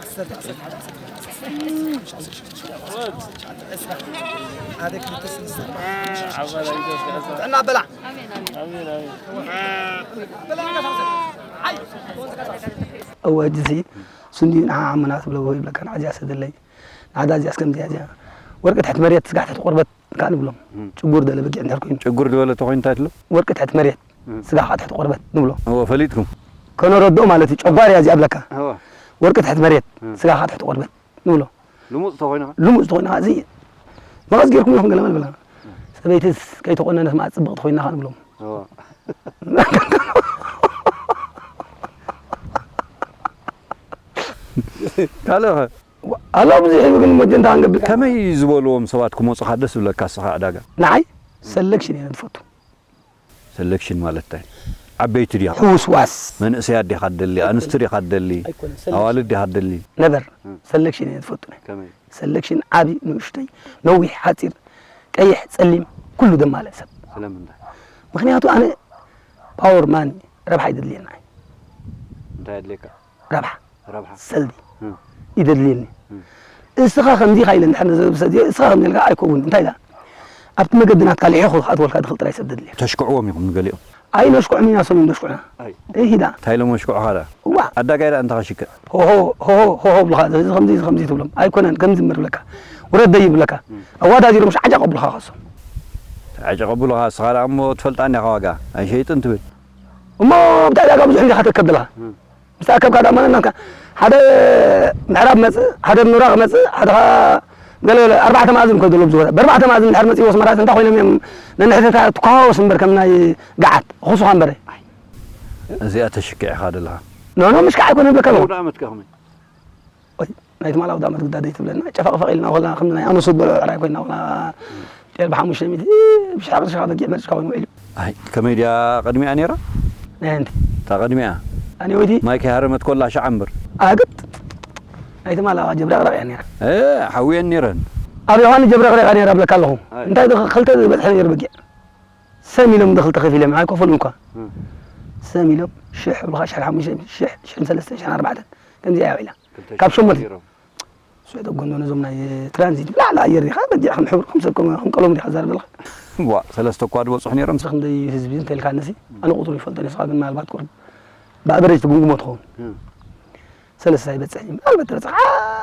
ዓሰርተ፣ ዓሰርተ ሓደ፣ ዓሰርተ ክልተ፣ ዓሰርተ ሸውዓተ፣ ዓሰርተ ሸውዓተ፣ ዕስራ፣ ሓደ፣ ክልተ፣ ሰለስተ፣ ኣርባዕተ፣ ጥዕና በላዕ። ኣሜን፣ ኣሜን። እወ፣ እጅ ሲ፣ ስንዲ ንዓ ዓመና ትብሎ ወይ ይብለካ፣ ንዓ እዚኣ ሰደለይ። ንዓዳ እዚኣስ ከምዚኣ እዚኣ። ወርቂ ትሕቲ መሬት፣ ስጋዕ ትሕቲ ቆርበት ከኣ ንብሎም። እም። ጭጉር ደለ በጊዕ እንድሕር ኮይኑ። ጭጉር ዝበለ ተኾይኑ እንታይ ትብሎ? ወርቂ ትሕቲ መሬት፣ እም። ስጋ ከኣ ትሕቲ ቆርበት ንብሎ። እወ፣ ፈሊጥኩም። ከነረድኦ ማለት እዩ። ጨጓር እያ እዚኣ ብለካ። እወ። ወርቂ ትሕቲ መሬት፣ እም። ስጋ ከኣ ትሕቲ ቆርበት ንብሎ። ልሙጽ ተኾይኑ ኸ? ልሙጽ ተኾይኑ ኸ? እዚ መቐስ ጌርኩም ኢኹም ገለ መለ ብለና። እም። ሰበይትስ ከይተቖነነት መዓት ጽብቕቲ ኮይና ኸ ንብሎም። እወ። ካልእ ኸ? ዋ-፣ ኣሎ ብዙሕ እዩ ግን መጀንታ ክንገብር። ከመይ ዝበልዎም ሰባት ክመጹኻ ደስ ዝብለካ እስኻ ዕዳጋ? ንዓይ ሰለክሽን እየ ዝፈቱ። ሰለክሽን ማለት እንታይ? ዓበይቲ ድያ? ሕውስዋስ። መንእሰያት ዲኻ ትደሊ? ኣንስቲ ዲኻ ትደሊ? ኣይኮነን፣ ሰለክሽን። ኣዋልድ ዲኻ ትደሊ? ነበር፣ እም። ሰለክሽን እየ ዝፈቱ። ከመይ? ሰለክሽን ዓቢ፣ ንእሽተይ፣ ነዊሕ፣ ሓጺር፣ ቀይሕ፣ ጸሊም፣ ኩሉ ዘማልእ ሰብ። ስለምንታይ? ምኽንያቱ ኣነ ፓወር ማኒ ረብሓ ይደድልየና። እንታይ የድልየካ? ረብሓ። ረብሓ። ሰልዲ። እም። ይደድልየኒ። እም። እስኻ ከምዚ ኢኻ ኢለ እንድሕር ንዘብሰ-፣ እስኻ ከምዚ ኢልካ ኣይከውን። እንታይ ኢላ? ኣብቲ መገዲ ናትካ ልሒኹ ክኣትወልካ ዝኽእል ጥራይ ሰብ ደድልየካ። ተሽክዕዎም ኢኹም ንገሊኦም? ኣይነሽኩዕን ኢና፣ ሰሎም ነሽኩዕና። ኣይ። እሂዳ። እንታይ ኢሎም ኣሽኩዕኻ ደኣ? እዋ። ኣዳጋይ ደኣ እንታይ ከሽክዕ? ሆሆ፣ ሆሆ፣ ሆሆ ብልኻ፣ እዚ ከምዚ፣ እዚ ከምዚ ትብሎም። ኣይኮነን፣ ከምዚ እምበር ብለካ። ውረድ ደይ ይብለካ። እም። ኣዋዳዲሮም ሻዕ ዓጫ ቀብሉኻ ከሶም። ዓጫ ቀብሉኻ፣ እስኻ ደኣ እሞ ትፈልጣ እንዲኻ ዋጋ። ኣይሸይጥን ትብል። እሞ ብታይ ዕዳጋ ብዙሕ እንዲኻ ትእከብ ዘለኻ? እም። ምስ ተኣከብካ ደኣ ማለት ናትካ ሓደ ምዕራብ መጽእ፣ ሓደ ምብራቕ መጽእ፣ ሓደ ኸኣ ገለ ገለ ኣርባዕተ መኣዝን እኮ ዘሎ ብዙ ቦታ። ብኣርባዕተ መኣዝን እንድሕር መጺእዎ ኣስመራስ እንታይ ኮይኖም እዮም ነንሕድሕድካ ትከዋወስ እምበር ከም ናይ ገዓት፣ ኹሱኻ እምበር። እዚኣ ተሽኪዕኻ ዘለኻ? ኖ፣ ኖ፣ ምሽካዕ ኣይኮነን ብለካ ኣለኹ። ኣውደ ዓመትካ ከመይ? ኦይ፣ ናይ ትማል ኣውደ ዓመት ግዳ ደይትብለና፣ ጨፈቕፈቕ ኢልና ወላ ከም ናይ ኣነሱ ዝበልዑ ኣዕራይ ኮይና ወላ ጤል ብሓሙሽተ ሚእቲ፣ ብሽሕ ቅርሺ ካብ በጊዕ መርጭካ ኮይኑ ውዒሉ። ኣይ፣ ከመይ ድያ ቅድሚኣ ነይራ? ናይ ኣንቲ። እታ ቅድሚኣ? ኣነ ወይቲ? ማይ ከይሃረመት ኮላ ሸዓ እምበር። ኣግጥ! ናይ ትማል ኣዋ ጀብረቕረቕ እያ ነይራ። እ፣ ሓውየን ነይረን። ኣብ ዮሃንስ ጀብረቕረቕ እያ ነይራ እብለካ ኣለኹ። ኣይ። እንታይ ዶ ክልተ ዝበጽሐ ነይሩ በጊዕ? ሰም ኢሎም ዶ ክልተ ከፊሎም ኣይከፈሉን እኳ። እም። ሰም ኢሎም ሽሕ ብልኻ፣ ሽሕ ሓሙሽተ፣ ሽሕ፣ ሽሕን ሰለስተን፣ ሽሕን ኣርባዕተን ከምዚኣ እያ ውዒላ። ክልተ ካብ ሽሕ ሸሞንተ ነይሮም። ስዑዲ ጎንዶ ነዞም ናይ ትራንዚት ብላዕሊ ኣየር ዲኻ በጊዕ ከም ሕብሩ ከም ሰብ ከም፣ ከም ቀለሙ ዲኻ ትዛረብ ዘለኻ? ዋ፣ ሰለስተ እኳ ዝበጽሑ ነይሮም። ክንደይ ህዝቢ እንተልካንሲ ኣነ ቁፅሩ ይፈልጦ ንስኻ ግን ምናልባት ቁርብ ብኣቨሬጅ ትግምግሞ ትኸውን። ሰለስተ ኣይበፅሕን እዩ። ምናልባት ተበፅሕ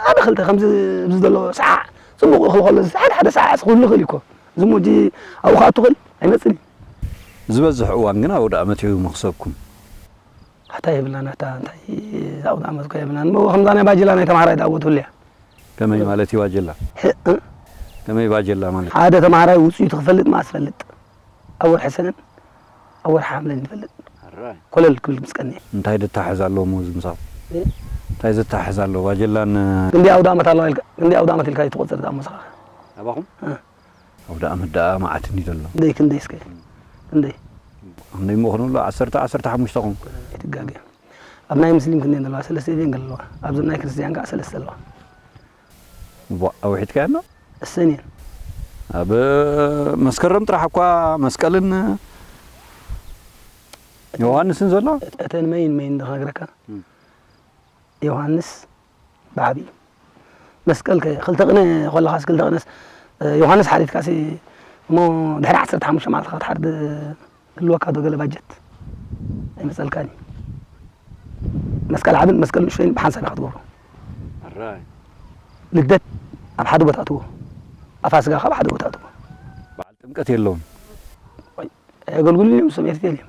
ሓደ ክልተ ከምዚ ኣብዚ ዘሎ ሰዓዕ ፅቡቕ እኽሊ ከሎ ሓደ ሓደ ሰዓዕ ክህሉ ይኽእል እዩ እኮ። እዚ ሞ ሕጂ ኣብኡ ክኣቱ ይኽእል ኣይመፅእን እዩ። ዝበዝሕ እዋን ግን ኣውደ ኣመት እዩ መኽሰብኩም። ኣታ የብልናን ኣታ እንታይ ኣውደ ኣመት እኮ የብልናን። እሞ ከምዛ ናይ ባጀላ ናይ ተምሃራይ ዳኣ ትህሉ እያ። ከመይ ማለት እዩ ባጀላ? ከመይ ባጀላ ማለት? ሓደ ተምሃራይ ውፅኢቱ ክፈልጥ መዓስ ፈልጥ? ኣብ ወርሒ ሰነን ኣብ ወርሒ ሓምለን ይፈልጥ። ኮለል ክብል ምስ ቀንየ። እንታይ ዘተሓሕዝ ኣለዎ እሞ እዚ ምሳኹም? እንታይ ዘተሓሕዝ ኣለዎ? ባጀላን ክንደይ ኣውደ ኣመት ኣለዋ ኢልካ ክንደይ ኣውደ ኣመት ኢልካ እዩ ትቆፅር ደኣ እሞ ንስኻ? ኣባኹም? ኣውደ ኣመት ደኣ መዓት እንድዩ ዘሎ። ክንደይ ክንደይ እስከ ክንደይ? ክንደይ እሞ ክነብሎ ዓሰርተ ዓሰርተ ሓሙሽተ ኾንኩ። ኣይትጋገ። ኣብ ናይ ሙስሊም ክንደይ ኣለዋ? ሰለስተ ድየን ገለ ኣለዋ። ኣብ ናይ ክርስትያን ከዓ ሰለስተ ኣለዋ። ቧእ ኣውሒድካዮ ኣሎ? እሰን እየን። ኣብ መስከረም ጥራሕ እኳ መስቀልን ዮሃንስን ዘሎ? እተን መይን መይን ዶ ክነግረካ? ዮሃንስ ብዓብዪ መስቀል ከ ክልተ ቅነ ከለኻስ ክልተ ቅነስ ዮሃንስ ሓቲትካሲ እሞ ድሕሪ ዓሰርተ ሓሙሽተ መዓልቲ ክትሓርድ ክህልወካ ዶ ገለ ባጀት ኣይመፀልካን እዩ። መስቀል ዓብን መስቀል ንእሽተይን ብሓንሳብ ኢኻ ትገብሮ። ልደት ኣብ ሓደ ቦታ ኣትዎ፣ ኣፋስጋ ካብ ሓደ ቦታ ኣትዎ። በዓል ጥምቀት የለውን። ኣየገልግሉን እዮም፣ እሶም ኤርትራ እዮም።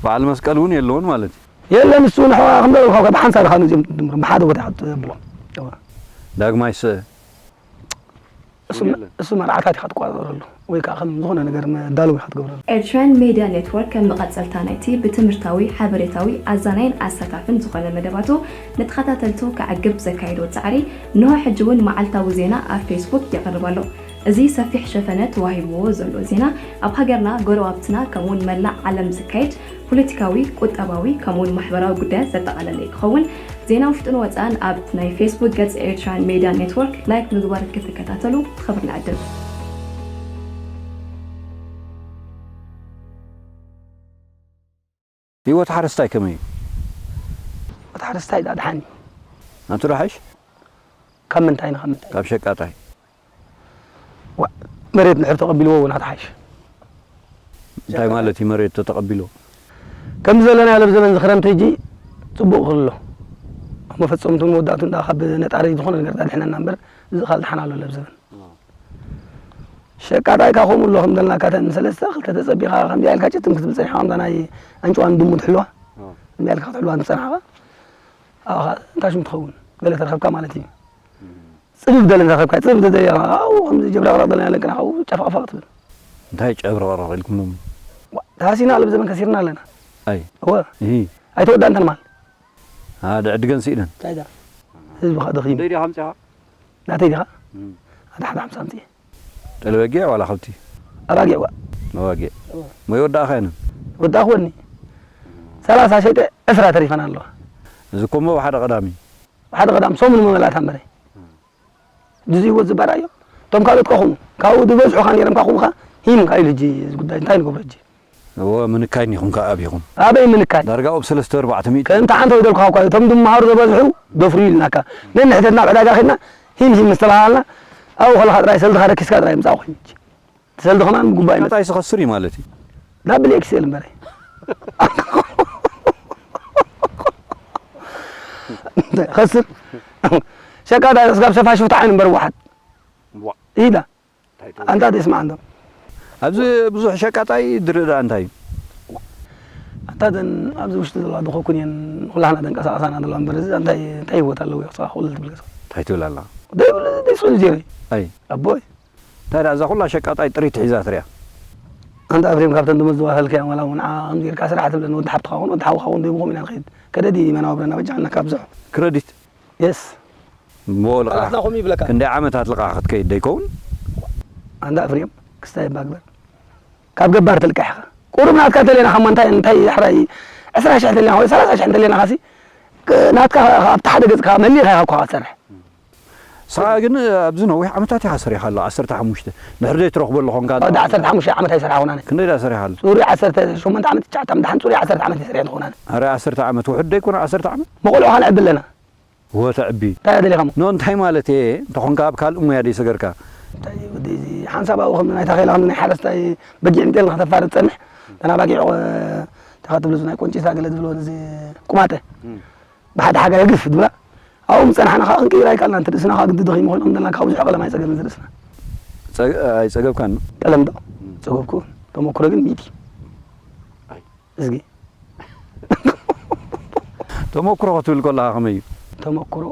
በዓል መስቀል እውን የለውን ማለት እዩ። የለን እሱ ንሕዋ ከም ዘበልካ ብሓንሳብ ኢኻ ነዚኦም ትድምሮም፣ ብሓደ ቦታ ኢኻ ተብሎም። ዳግማይ ስእ እሱ መርዓታት ኢኻ ትቆጻጸረሉ ወይ ከዓ ከም ዝኾነ ነገር መዳለዊ ኢኻ ትገብረሉ። ኤርትራን ሜድያ ኔትወርክ ከም መቐጸልታ ናይቲ ብትምህርታዊ፣ ሓበሬታዊ፣ ኣዛናይን ኣሳታፍን ዝኾነ መደባቱ ንተኸታተልቱ ከዕግብ ዘካየዶ ጻዕሪ እንሆ ሕጂ እውን መዓልታዊ ዜና ኣብ ፌስቡክ የቕርብ ኣሎ። እዚ ሰፊሕ ሸፈነ ተዋሂብዎ ዘሎ ዜና ኣብ ሃገርና፣ ጎረባብትና ከምኡውን መላእ ዓለም ዝካየድ ፖለቲካዊ፣ ቁጠባዊ ከምኡውን ማሕበራዊ ጉዳያት ዘጠቓለለ እዩ ክኸውን። ዜና ውሽጥን ወፃእን ኣብ ናይ ፌስቡክ ገፅ ኤርትራን ሜድያ ኔትወርክ ላይክ ምግባር ክትከታተሉ ብኽብሪ ንዕድም። ህይወት ሓረስታይ ከመይ እዩ? ህይወት ሓረስታይ ዳ ድሓን እዩ። ናቱ ዶ ሓይሽ? ካብ ምንታይ ንካብ ምንታይ? ካብ ሸቃጣይ። መሬት ንድሕር ተቐቢልዎ እውን ኣትሓይሽ። እንታይ ማለት እዩ መሬት ተተቐቢልዎ? ከምዚ ዘለናዮ ኣብ ዘበን እዚ ክረምቲ ሕጂ ፅቡቕ ክህሉ እሞ ፈፀምቱን መወዳእቱን ዳ ካብ ነጣሪ ዝኾነ ነገር ዳ ድሕነና እምበር እዚ ካልእ ደሓን ኣሎ ኣብ ዘበን ሸቃጣይካ ከምኡ ኣሎ ከም ዘልናካ ተን ሰለስተ ክልተ ተፀቢኻ ከምዚኣ ኢልካ ጭትም ክትብል ፀኒሕኻ ከምዛ ናይ ኣንጭዋን ድሙ ትሕልዋ ከምዚኣ ኢልካ ክትሕልዋ ዝፀናሕኻ ኣኻ እንታይ ሽም ትኸውን ገለ ተረኸብካ ማለት እዩ ፅብብ ደለ ተረኸብካ ፅብብ ደደያ ኣው ከምዚ ጀብራቕራቕ ደለና ለቅና ኣው ጨፋቕፋቕ ትብል እንታይ ጨብረቕረቕ ኢልኩም ሎሚ ተሃሲና ኣለብ ዘመን ከሲርና ኣለና ኣይ እወ ኣይተወዳእን ተንማል ድዕድገን ስኢነን እንታይ ዳ ህዝቢ ኸ ደኺሙ ደይ ዲኻ ምፅኻ ናተይ ዲኻ ሓደ ሓደ ሓምሳ ኣምፅእ ጠለበጊዕ ዋላ ከብቲ ኣባጊዕ ዋ ኣባጊዕ ሞ ይወዳእኻ የንን ወዳእኽወኒ ሰላሳ ሸይጠ ዕስራ ተሪፈን ኣለዋ እዚ ኮሞ ሓደ ቀዳሚ ሓደ ቀዳም ሰሙን መመላእታ እምበረ ድዚ ህይወት ዝበራዮ እቶም ካልኦት ከኹኑ ካብኡ ዝበዝሑ ካ ነይሮም ካኹምኻ ሂም ካይሉ ሕጂ እዚ ጉዳይ እንታይ ንገብሮ ሕጂ እወ ምንካይ ኒኹም ከኣ ኣቢኹም ኣበይ ምንካይ ዳርጋ ኦብ ሰለስተ ኣርባዕተ ሚእቲ ከምቲ ሓንተ ወደልኩኻ እኳ እቶም ድመሃሩ ዝበዝሑ ደፍሩ ኢልናካ ነንሕተትና ኣብ ዕዳጋ ኸድና ሂም ሂም ምስ ተባሃልና ኣብኡ ከለኻ ጥራይ ሰልድኻ ረኪስካ ጥራይ ምጻእ ኮይኑ ሕጂ እቲ ሰልዲ ከማን ብጉባእ ይመጽእ ጣይ ዝኸስር እዩ ማለት እዩ ዳብል ኤክስኤል እምበረ ኸስር ሸቃጣ ስጋብ ሰፋ ሽፍታ ዓይኑ እምበር ዋሓት ኢዳ ኣንታ ደስማዕ እንዶ ኣብዚ ብዙሕ ሸቃጣይ ድርዳ እንታይ እዩ ኣንታ ደን ኣብዚ ውሽጢ ዘለዋ ድኾኩን እየን ኩላህና ደንቀሳቀሳና ዘለዋ እምበር እዚ እንታይ እንታይ ህይወት ኣለዎ ይኽስራ ኩሉ ትብል ገዛ እንታይ ትብል ኣላ ደይብሉ ደይስሉ ዜሮ ኣይ ኣቦይ እንታይ ደኣ እዛ ኩላ ሸቃጣይ ጥሪት ሒዛ ትሪያ ኣንታ ኣፍሬም ካብተን ደሞዝ ዝዋሃልከ እያ ዋላ እውን ዓቕም ጌርካ ስራሕ ትብለን ወዲ ሓብትኻ እውን ወዲ ሓውኻ እውን ደይብኹም ኢና ንኸይድ ከደዲ መናባብረና በጃ ኣለካ ኣብዝሑ ክረዲት የስ እሞ ልቓሕ ኣላትና ከምኡ ይብለካ። ክንደይ ዓመታት ልቓሕ ክትከይድ ዶ ይከውን? ኣንዳ ኣፍርዮም ክስታይ እባ ግበር። ካብ ገባር ትልቃሕ ኢኻ። ቁሩብ ናትካ እንተለና ኸማ እንታይ እንታይ ሕራይ ዕስራ ሽሕ እንተለና ወይ ሰላሳ ሽሕ እንተለና ኻሲ ናትካ ኣብቲ ሓደ ገጽካ መሊኻ ኢኻ እኳ ክትሰርሕ። ንስኻ ግን ኣብዚ ነዊሕ ዓመታት ኢኻ ሰሪሓ ኣሎ ዓሰርተ ሓሙሽተ። ድሕሪ ዘይትረኽቦ ኣሎ ኾንካ። ወዲ ዓሰርተ ሓሙሽተ ዓመት ኣይሰራሕኹን ኣነ። ክንደይ ደኣ ሰሪሓ ኣሎ? ጽሩይ ዓሰርተ ሸሞንተ ዓመት ትሽዓተ ዓመት ደሓን ጽሩይ ዓሰርተ ዓመት እየ ሰሪሐ እንትኸውን ኣነ። ኣረ ዓሰርተ ዓመት ውሑድ ዶ ኣይኮነ ዓሰርተ ዓመት? መቖልዑ ኸነዕቢ ኣለና። ወተዕቢ እንታይ ደሊኻ ሞ? ኖ እንታይ ማለት እየ እንተኾንካ ኣብ ካልእ ሙያ ደይ ሰገርካ እንታይ እዩ ወደይ እዚ ሓንሳብ ኣብኡ ከም ናይ ታኼላ ከም ናይ ሓረስታይ በጊዕ ንጤል ከተፋርድ ጸንሕ። እተን ኣባጊዕ፣ እ፣ እንታይ ትብሎ እዚ ናይ ቆንጪታ ገለ ዝብሎ እዚ ቁማጠ። እም። ብሓደ ሓጋይ ግፍ ድብላ። ኣብኡ ምጸናሕና ከዓ ክንቅይር ኣይከኣልናን። እቲ ርእስና ከዓ ግዲ ደኺሙ ኮይኑ ከም ዘለና ካብ ብዙሕ ቀለም ኣይጸገብን እዚ ርእስና። ጸ-፣ ኣይጸገብካን? ቀለም ዶ? እም። ጸገብኩ። ተመክሮ ግን ሚእቲ። ኣይ። እዝጊ። ተመክሮ ክትብል ከለኻ ከመይ እዩ? ተመክሮ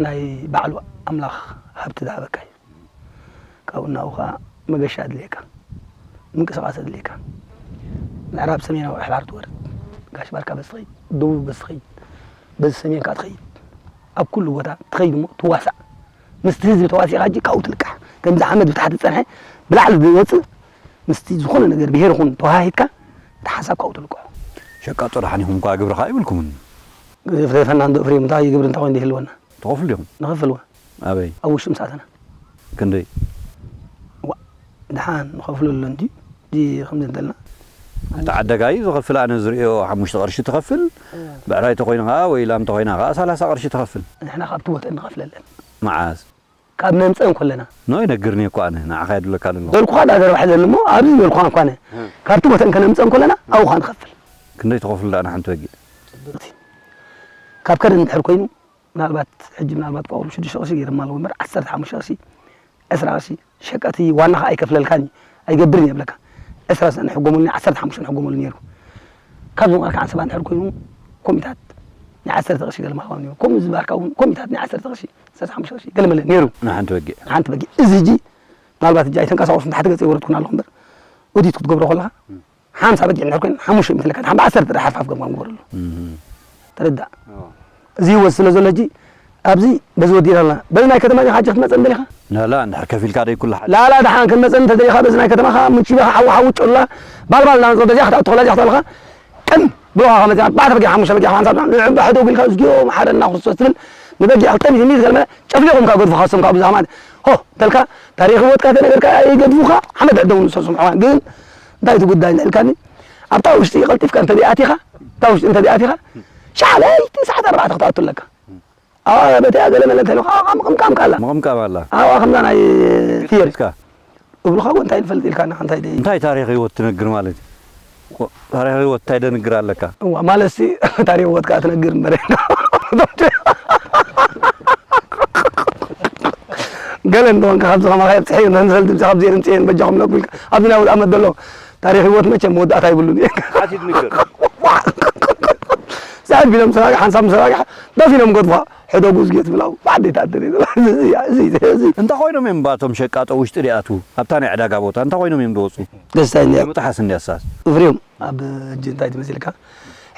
ናይ ባዕሉ ኣምላኽ ሃብቲ ዝሃበካ እዩ። ካብኡ እናብኡ ኸዓ መገሻ ኣድልየካ፣ ምንቅስቓስ ኣድልየካ። ምዕራብ ሰሜናዊ ኣሕባር ትወርድ፣ ጋሽ ባርካ በዚ ትኸይድ፣ ደቡብ በዚ ትኸይድ፣ በዚ ሰሜን ከዓ ትኸይድ። ኣብ ኩሉ ቦታ ትኸይድ እሞ ትዋሳእ። ምስቲ ህዝቢ ተዋሲእኻ ሕጂ ካብኡ ትልቃሕ። ከምዚ ሓመድ ብታሕቲ ዝጸንሐ ብላዕሊ ዝወጽእ ምስቲ ዝኾነ ነገር ብሄር ይኹን ተወሃሂድካ እቲ ሓሳብ ካብኡ ትልቅሖ። ሸቃጦ ደሓን ኢኹም እኳ ግብርኻ ኣይብልኩምን። ግፍተፈና እንዶ እፍሬም እንታይ ግብሪ እንታይ ኮይኑ ይህልወና? ትኸፍሉ ዲኹም? ንኸፍል እወ። ኣበይ? ኣብ ውሽጢ ምስ ኣተና። ክንደይ? ዋ፣ ደሓን ንኸፍለሉ እንዲ፣ እዚ ከምዚ እንተልና። እቲ ዓዳጋይ ዝኸፍል ኣነ ዝርእዮ ሓሙሽተ ቅርሺ ትኸፍል፣ እወ። ብዕራይ ተኾይኑ ኸዓ ወይ ላም ተኾይና ኸዓ ሰላሳ ቅርሺ ትኸፍል። ንሕና ካብቲ ወተን ንኸፍለለን። መዓዝ? ካብ ነምፀን ከለና። ኖ ይነግርኒ እኮ ኣነ፣ ንዓኻ የድለካ ኣለኹ። በልኩኻ ዳ ዘረባ ሕዘኒ እሞ፣ ኣብዚ በልኩኻ እኳ ኣነ። እህ። ካብቲ ወተን ከነምፀን ከለና፣ ኣብኡ ኸዓ ንኸፍል። ክንደይ ትኸፍሉ ደኣ ንሓንቲ በጊዕ? ጽብቕቲ። ካብ ከረን እንድሕር ኮይኑ፣ ምናልባት ሕጂ ምናልባት ቋቑሩ ሽዱሽተ ቅርሺ ገይሮማ ኣለዉ እምበር፣ ዓሰርተ ሓሙሽተ ቅርሺ፣ ዕስራ ቅርሺ፣ ሸቃቲ ዋና ኸዓ ኣይከፍለልካን እዩ፣ ኣይገብርን እዩ ይብለካ። ዕስራ ንሕጎመሉ፣ ዓሰርተ ሓሙሽተ ንሕጎመሉ ነይሩ። ካብዞም ኣርክዓ ሰባ እንድሕር ኮይኑ፣ ኮሚታት ናይ ዓሰርተ ቅርሺ ገለ ምሃቦም ነይሩ። ከምኡ ዝባርካ እውን ኮሚታት ናይ ዓሰርተ ቅርሺ፣ ዓሰርተ ሓሙሽተ ቅርሺ ገለ መለ ነይሩ። ንሓንቲ በጊዕ። ንሓንቲ በጊዕ። እዚ ሕጂ ምናልባት ሕጂ ኣይተንቀሳቐሱን፣ ታሕቲ ገፅ የወረድኩን ኣለኹ እምበር፣ ኦዲት ክትገብሮ ከለኻ፣ እም። ሓምሳ በጊዕ እንድሕር ኮይነን ሓሙሽተ ሚእቲ ለካ፣ ሓምሳ ዓሰርተ ጥራሕ ሓፍ ሓፍ ገምጋም ግበረሉ። እህ። ተረዳእ። ኣዎ። እዚ ህይወት ስለ ዘሎ ሕጂ ኣብዚ በዚ ወዲእና ኣለና። በዚ ናይ ከተማ ዲኻ ሕጂ ክትመጸኒ ደሊኻ? ላላ፣ እንድሕር ከፊልካ ደይ ኩሉ ሓደ። ላላ፣ ደሓን ክትመጸኒ እንተደሊኻ በዚ ናይ ከተማኻ ምቺ በኻ ሓዊ ሓዊ ጮላ ባልባል እናመጽኦ በዚኣ ክትኣቱ ከላ እዚኣ ክትኣልኻ ቅም ብሎኻ ከመዚኣ ኣርባዕተ በጊዕ ሓሙሽተ በጊዕ ሓንሳብ ንዕባ ሕደጉ ኢልካ እዝግዮ መሓረና ክርስቶስ ትብል ንበጊዕ ክልተ ሚእቲ ሚእቲ ገልመለ ጨፍሊቖም ካብ ገድፉኻ እሶም ካብ ብዛኻ ማለት ሆ ተልካ ታሪኽ ህይወትካ ተነገርካ ኣይገድፉኻ ሓመድ ዕደሙ ንሶም ስምዕዋ ግን እንታይ እቲ ጉዳይ እንተ ኢልካኒ ኣብታ ውሽጢ ቀልጢፍካ እንተ ደይኣቲኻ እታ ውሽጢ እንተ ደይኣቲኻ ሻዕ ለይቲ ሰዓት ኣርባዕተ ክትኣቱ ኣለካ። ኣዋ በቲኣ ገለ መለ እንተ ኢልካ ኣብኣ ምቕምቃም ካላ ምቕምቃም ኣላ። ኣብኣ ከምዛ ናይ ፊየል እስካ እብሉኻ እኮ እንታይ ንፈልጥ ኢልካ ንኻ እንታይ ደይ እንታይ ታሪኽ ህይወት ትነግር ማለት እዩ? ታሪኽ ህይወት እንታይ ደንግር ኣለካ? እዋ ማለት ሲ ታሪኽ ህይወት ከኣ ትነግር እምበር ገለ እንደኾንካ ካብዚ ከማኻ የብፅሐ እዩ ንፈልጥ ብዚ ካብዚ የምፅኤን በጃኹም ነኩ ኢልካ ኣብዚ ናይ ወድኣመት ዘሎ ታሪኽ ህይወት መቸም መወዳእታ ይብሉን እዩ ሓቲት ንግር ሰዓት ቢሎም ሰራቂ ሓንሳብ ሰራቂ ደፊኖም ገድፋ ሕደጉ ዝጌት ብላው ባዕደይ ተኣደረ እዚ እዚ እዚ እንተ ኮይኖም እዮም ባቶም ሸቃጦ ውሽጢ ዲኣትዉ ኣብታ ናይ ዕዳጋ ቦታ እንተ ኮይኖም እዮም ዝወፁ ደስታ እያ ምጥሓስ እንዲያሳስ እፍርዮም ኣብ ሕጂ እንታይ ትመስልካ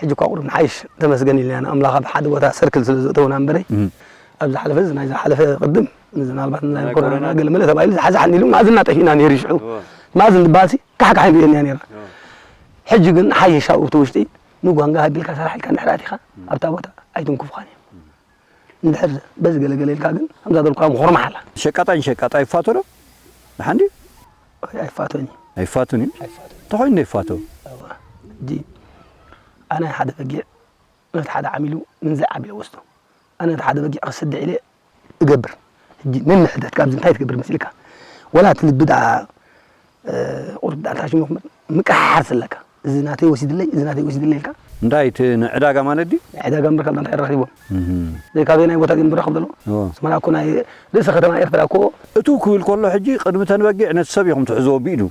ሕጂ እኳ ቁሩብ ንሓይሽ ተመስገን ኢልና ንኣምላኽ ኣብ ሓደ ቦታ ሰርክል ስለ ዘእተውና እምበረይ እም። ኣብ ዝሓለፈ እዚ ናይ ዝሓለፈ ቅድም እዚ ምናልባት ናይ ናይ ኮሮና ኮሮና። ገለ መለ ተባሂሉ ዝሓዝሓኒ ኢሉ ማእዝና ጠፊእና ነይሩ ሽዑ እዎ። ማእዝን ዝበሃል ሲ ካሕካሕ ኢሉ እየን እያ ነይራ እዎ። ሕጂ ግን ሓይሽ ኣብኡ እቲ ውሽጢ ንጓንጋ ሃቢልካ ሰራሕ ኢልካ እንድሕር ኣቲኻ ኣብታ ቦታ ኣይትንክፉኻን እዮም እንድሕር በዚ ገለገለ ኢልካ ግን ከምዛ በልኩኻ ምኹርማሕ ኣላ ሸቃጣይ ንሸቃጣይ ይፋቶ ዶ ንሓንዲ ኣይፋቶን እዩ ኣይፋቱን እዩ ተኾይኑ ዶ ይፋቶ እዋ፣ ሕጂ ኣነ ሓደ በጊዕ ነቲ ሓደ ዓሚሉ ንዚ ዓሚለ ወስዶ ኣነ ነቲ ሓደ በጊዕ ክስድዕ ኢለ እገብር ሕጂ ነንሕደት ካብዚ እንታይ ትገብር መሲልካ ወላ እቲ ልቢ ደኣ ቁርብ ደኣ እንታይ ሽሙ ምቅሓሓር ስለካ እዚ ናተይ ወሲድለይ እዚ ናተይ ወሲድለይ ኢልካ እንታይ እቲ ንዕዳጋ ማለት ድዩ ዕዳጋ እምበር ካልእ እንታይ ረኺቦም እህ። ዘይካበይ ናይ ቦታ ግን ብረኽብ ዘሎ እዎ። ስመራ እኮ ናይ ርእሰ ከተማ ኤርትራ እኮ እቱ ክብል ከሎ ሕጂ ቅድሚ ተን በጊዕ ነቲ ሰብ ኢኹም ትሕዝዎ ብኢዱ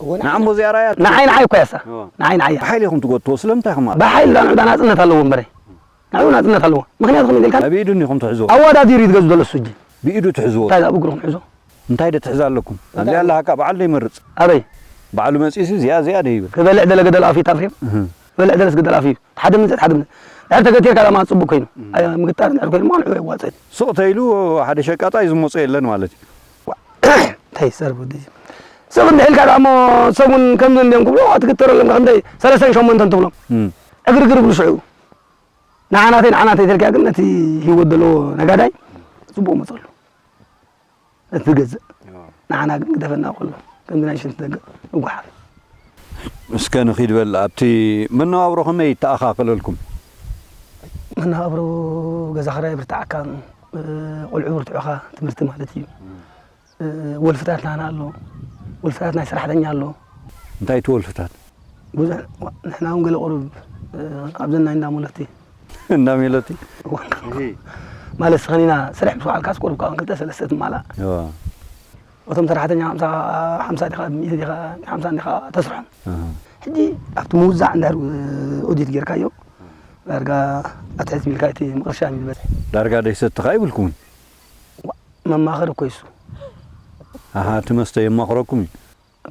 እዎ፣ ንዓሞ እዚኣ ራያ ንዓይ ንዓይ እኮ ያሳ እዎ። ንዓይ ንዓይ እያ። ብሓይሊ ኢኹም ትጎትዎ ስለምንታይ ኢኹም ኣብ ብሓይሊ ዳ ንዑዳ ናጽነት ኣለዎ እምበረ ንዑ ናጽነት ኣለዎ ምክንያቱ ከመይ ኢልካ ኣብ ኢዱ ኢኹም ትሕዝዎ ኣወዳዲሩ እዩ ዝገዝ ዘሎ እሱ ሕጂ ብኢዱ ትሕዝዎ እንታይ ዳ ብእግሩ ክንሕዞ እንታይ ዶ ትሕዝ ኣለኩም? እንታይ? ኣዚኣ ኣለሃካ በዓል ዶ ይመርጽ? ኣበይ? በዓሉ መጺእሲ እዚኣ እዚኣ ዶ ይብል? ክበልዕ ደለ ገደል ኣፍዩ ታፍሪም? እህ። ክበልዕ ደለስ ገደል ኣፍዩ። ሓደ ምንዘት ሓደ ምንዘት። ድሕር ተገቲርካ ዳማ ጽቡቅ ኮይኑ። እህ። ኣይ ምግጣር ድሕር ኮይኑ ማን ዕወ ይዋጸል። ሱቕ ተይሉ ሓደ ሸቃጣይ ዝመጾ የለን ማለት እዩ። እንታይ ሰርቡ ድዩ? ሱቕ እንድሕልካ ዳሞ ሰሙን ከምዚ እንዲዮም ክብሎ ክትግተረሎም ክንደይ ሰለስተን ሸሞንተን ትብሎም። እህ። ዕግርግር ብሉ ሽዑ። ንዓናተይ ንዓናተይ ተልኪያ ግን ነቲ ህይወት ዘለዎ ነጋዳይ ጽቡቅ መጸሉ። እቲ ዝገዝእ ንዓና ግን ግደፈና ከሎ ከምዚ ናይ ሽንቲ ደገ ንጓሓፍ እስከ ንኺድ በል ኣብቲ መነባብሮ ከመይ ይተኣኻኸለልኩም መነባብሮ ገዛ ክራይ ብርትዓካ ቆልዑ ብርትዑኻ ትምህርቲ ማለት እዩ እ፣ ወልፍታት ናህና ኣሎ፣ ወልፍታት ናይ ሰራሕተኛ ኣሎ። እንታይ እቲ ወልፍታት? ብዙሕ፣ ንሕና እውን ገለ ቁሩብ፣ እ፣ ኣብዘን ናይ እንዳ ሞለቲ። እንዳ ሜለቲ? ማለት ስኸኒና ስራሕ ምስ ወዓልካስ ቁሩብ ካብን ክልተ ሰለስተ ትማላእ። እቶም ሰራሕተኛ ሓምሳ፣ ሓምሳ ዲኻ፣ ሚእቲ ዲኻ፣ ሓምሳ ዲኻ ተስርሖም። ሕጂ ኣብቲ ምውዛዕ እንድሕር ኦዲት ጌርካዮ፣ ዳርጋ ኣትሕት ቢልካ እቲ ምቕርሻም እዩ ዝበዝሕ። ዳርጋ ደይሰትኻ ይብልኩምን? መማኸሪ እኮ ይሱ። ኣሃ፣ እቲ መስተ የማኽረኩም እዩ?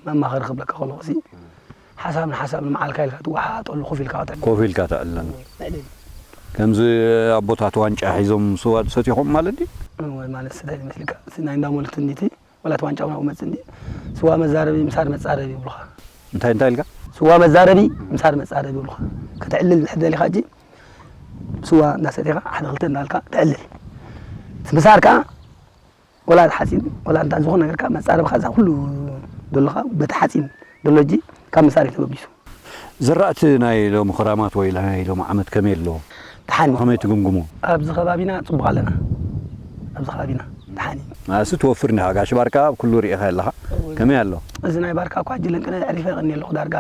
መማኸሪ ክብለካ ከለኹ፣ እዚ ሓሳብ ንሓሳብ ንመዓልካ ኢልካ ትወሓጠሉ፣ ኮፍ ኢልካ ክትዕልል። ኮፍ ኢልካ ተዕልለና። ከምዚ ኣቦታት ዋንጫ ሒዞም ስዋ ዝሰትኹም ማለት ድዩ? እወ፣ ማለት ስለ ይመስልካ፣ እዚ ናይ እንዳ ሞልት እንዲቲ፣ ወላ እቲ ዋንጫ እውን ኣብኡ መጽእ እንዲ፣ ስዋ መዛረቢ፣ ምሳር መጻረቢ ይብሉኻ። እንታይ፣ እንታይ ኢልካ? ስዋ መዛረቢ፣ ምሳር መጻረቢ ይብሉኻ። ክትዕልል እንድሕር ደሊኻ፣ ሕጂ ስዋ እንዳሰቲኻ፣ ሓደ ክልተ እንዳልካ ትዕልል። እቲ ምሳር ከኣ፣ ወላ እቲ ሓጺን፣ ወላ እንታ ዝኾነ ነገር፣ ካብ መጻረብኻ፣ እዛ ኩሉ ደሎኻ፣ በቲ ሓጺን ደሎ፣ ሕጂ ካብ ምሳር እዩ ተበጊሱ። ዝራእቲ ናይ ሎሚ ክራማት ወይ ናይ ሎሚ ዓመት ከመይ ኣሎ? ደሓን እዩ። ከመይ ትግምግሞ? ኣብዚ ከባቢና ጽቡቕ ኣለና። ኣብዚ ከባቢና ደሓን እዩ። ማለትሲ ትወፍር እንዲኻ፣ ጋሽ ባርካ ኣብ ኩሉ ርኢኻ ኣለኻ። እወ። ከመይ ኣሎ? እዚ ናይ ባርካ እኳ ሕጂ ለንቅነ ኣዕሪፈ እቐኒ ኣለኹ። ዳርጋ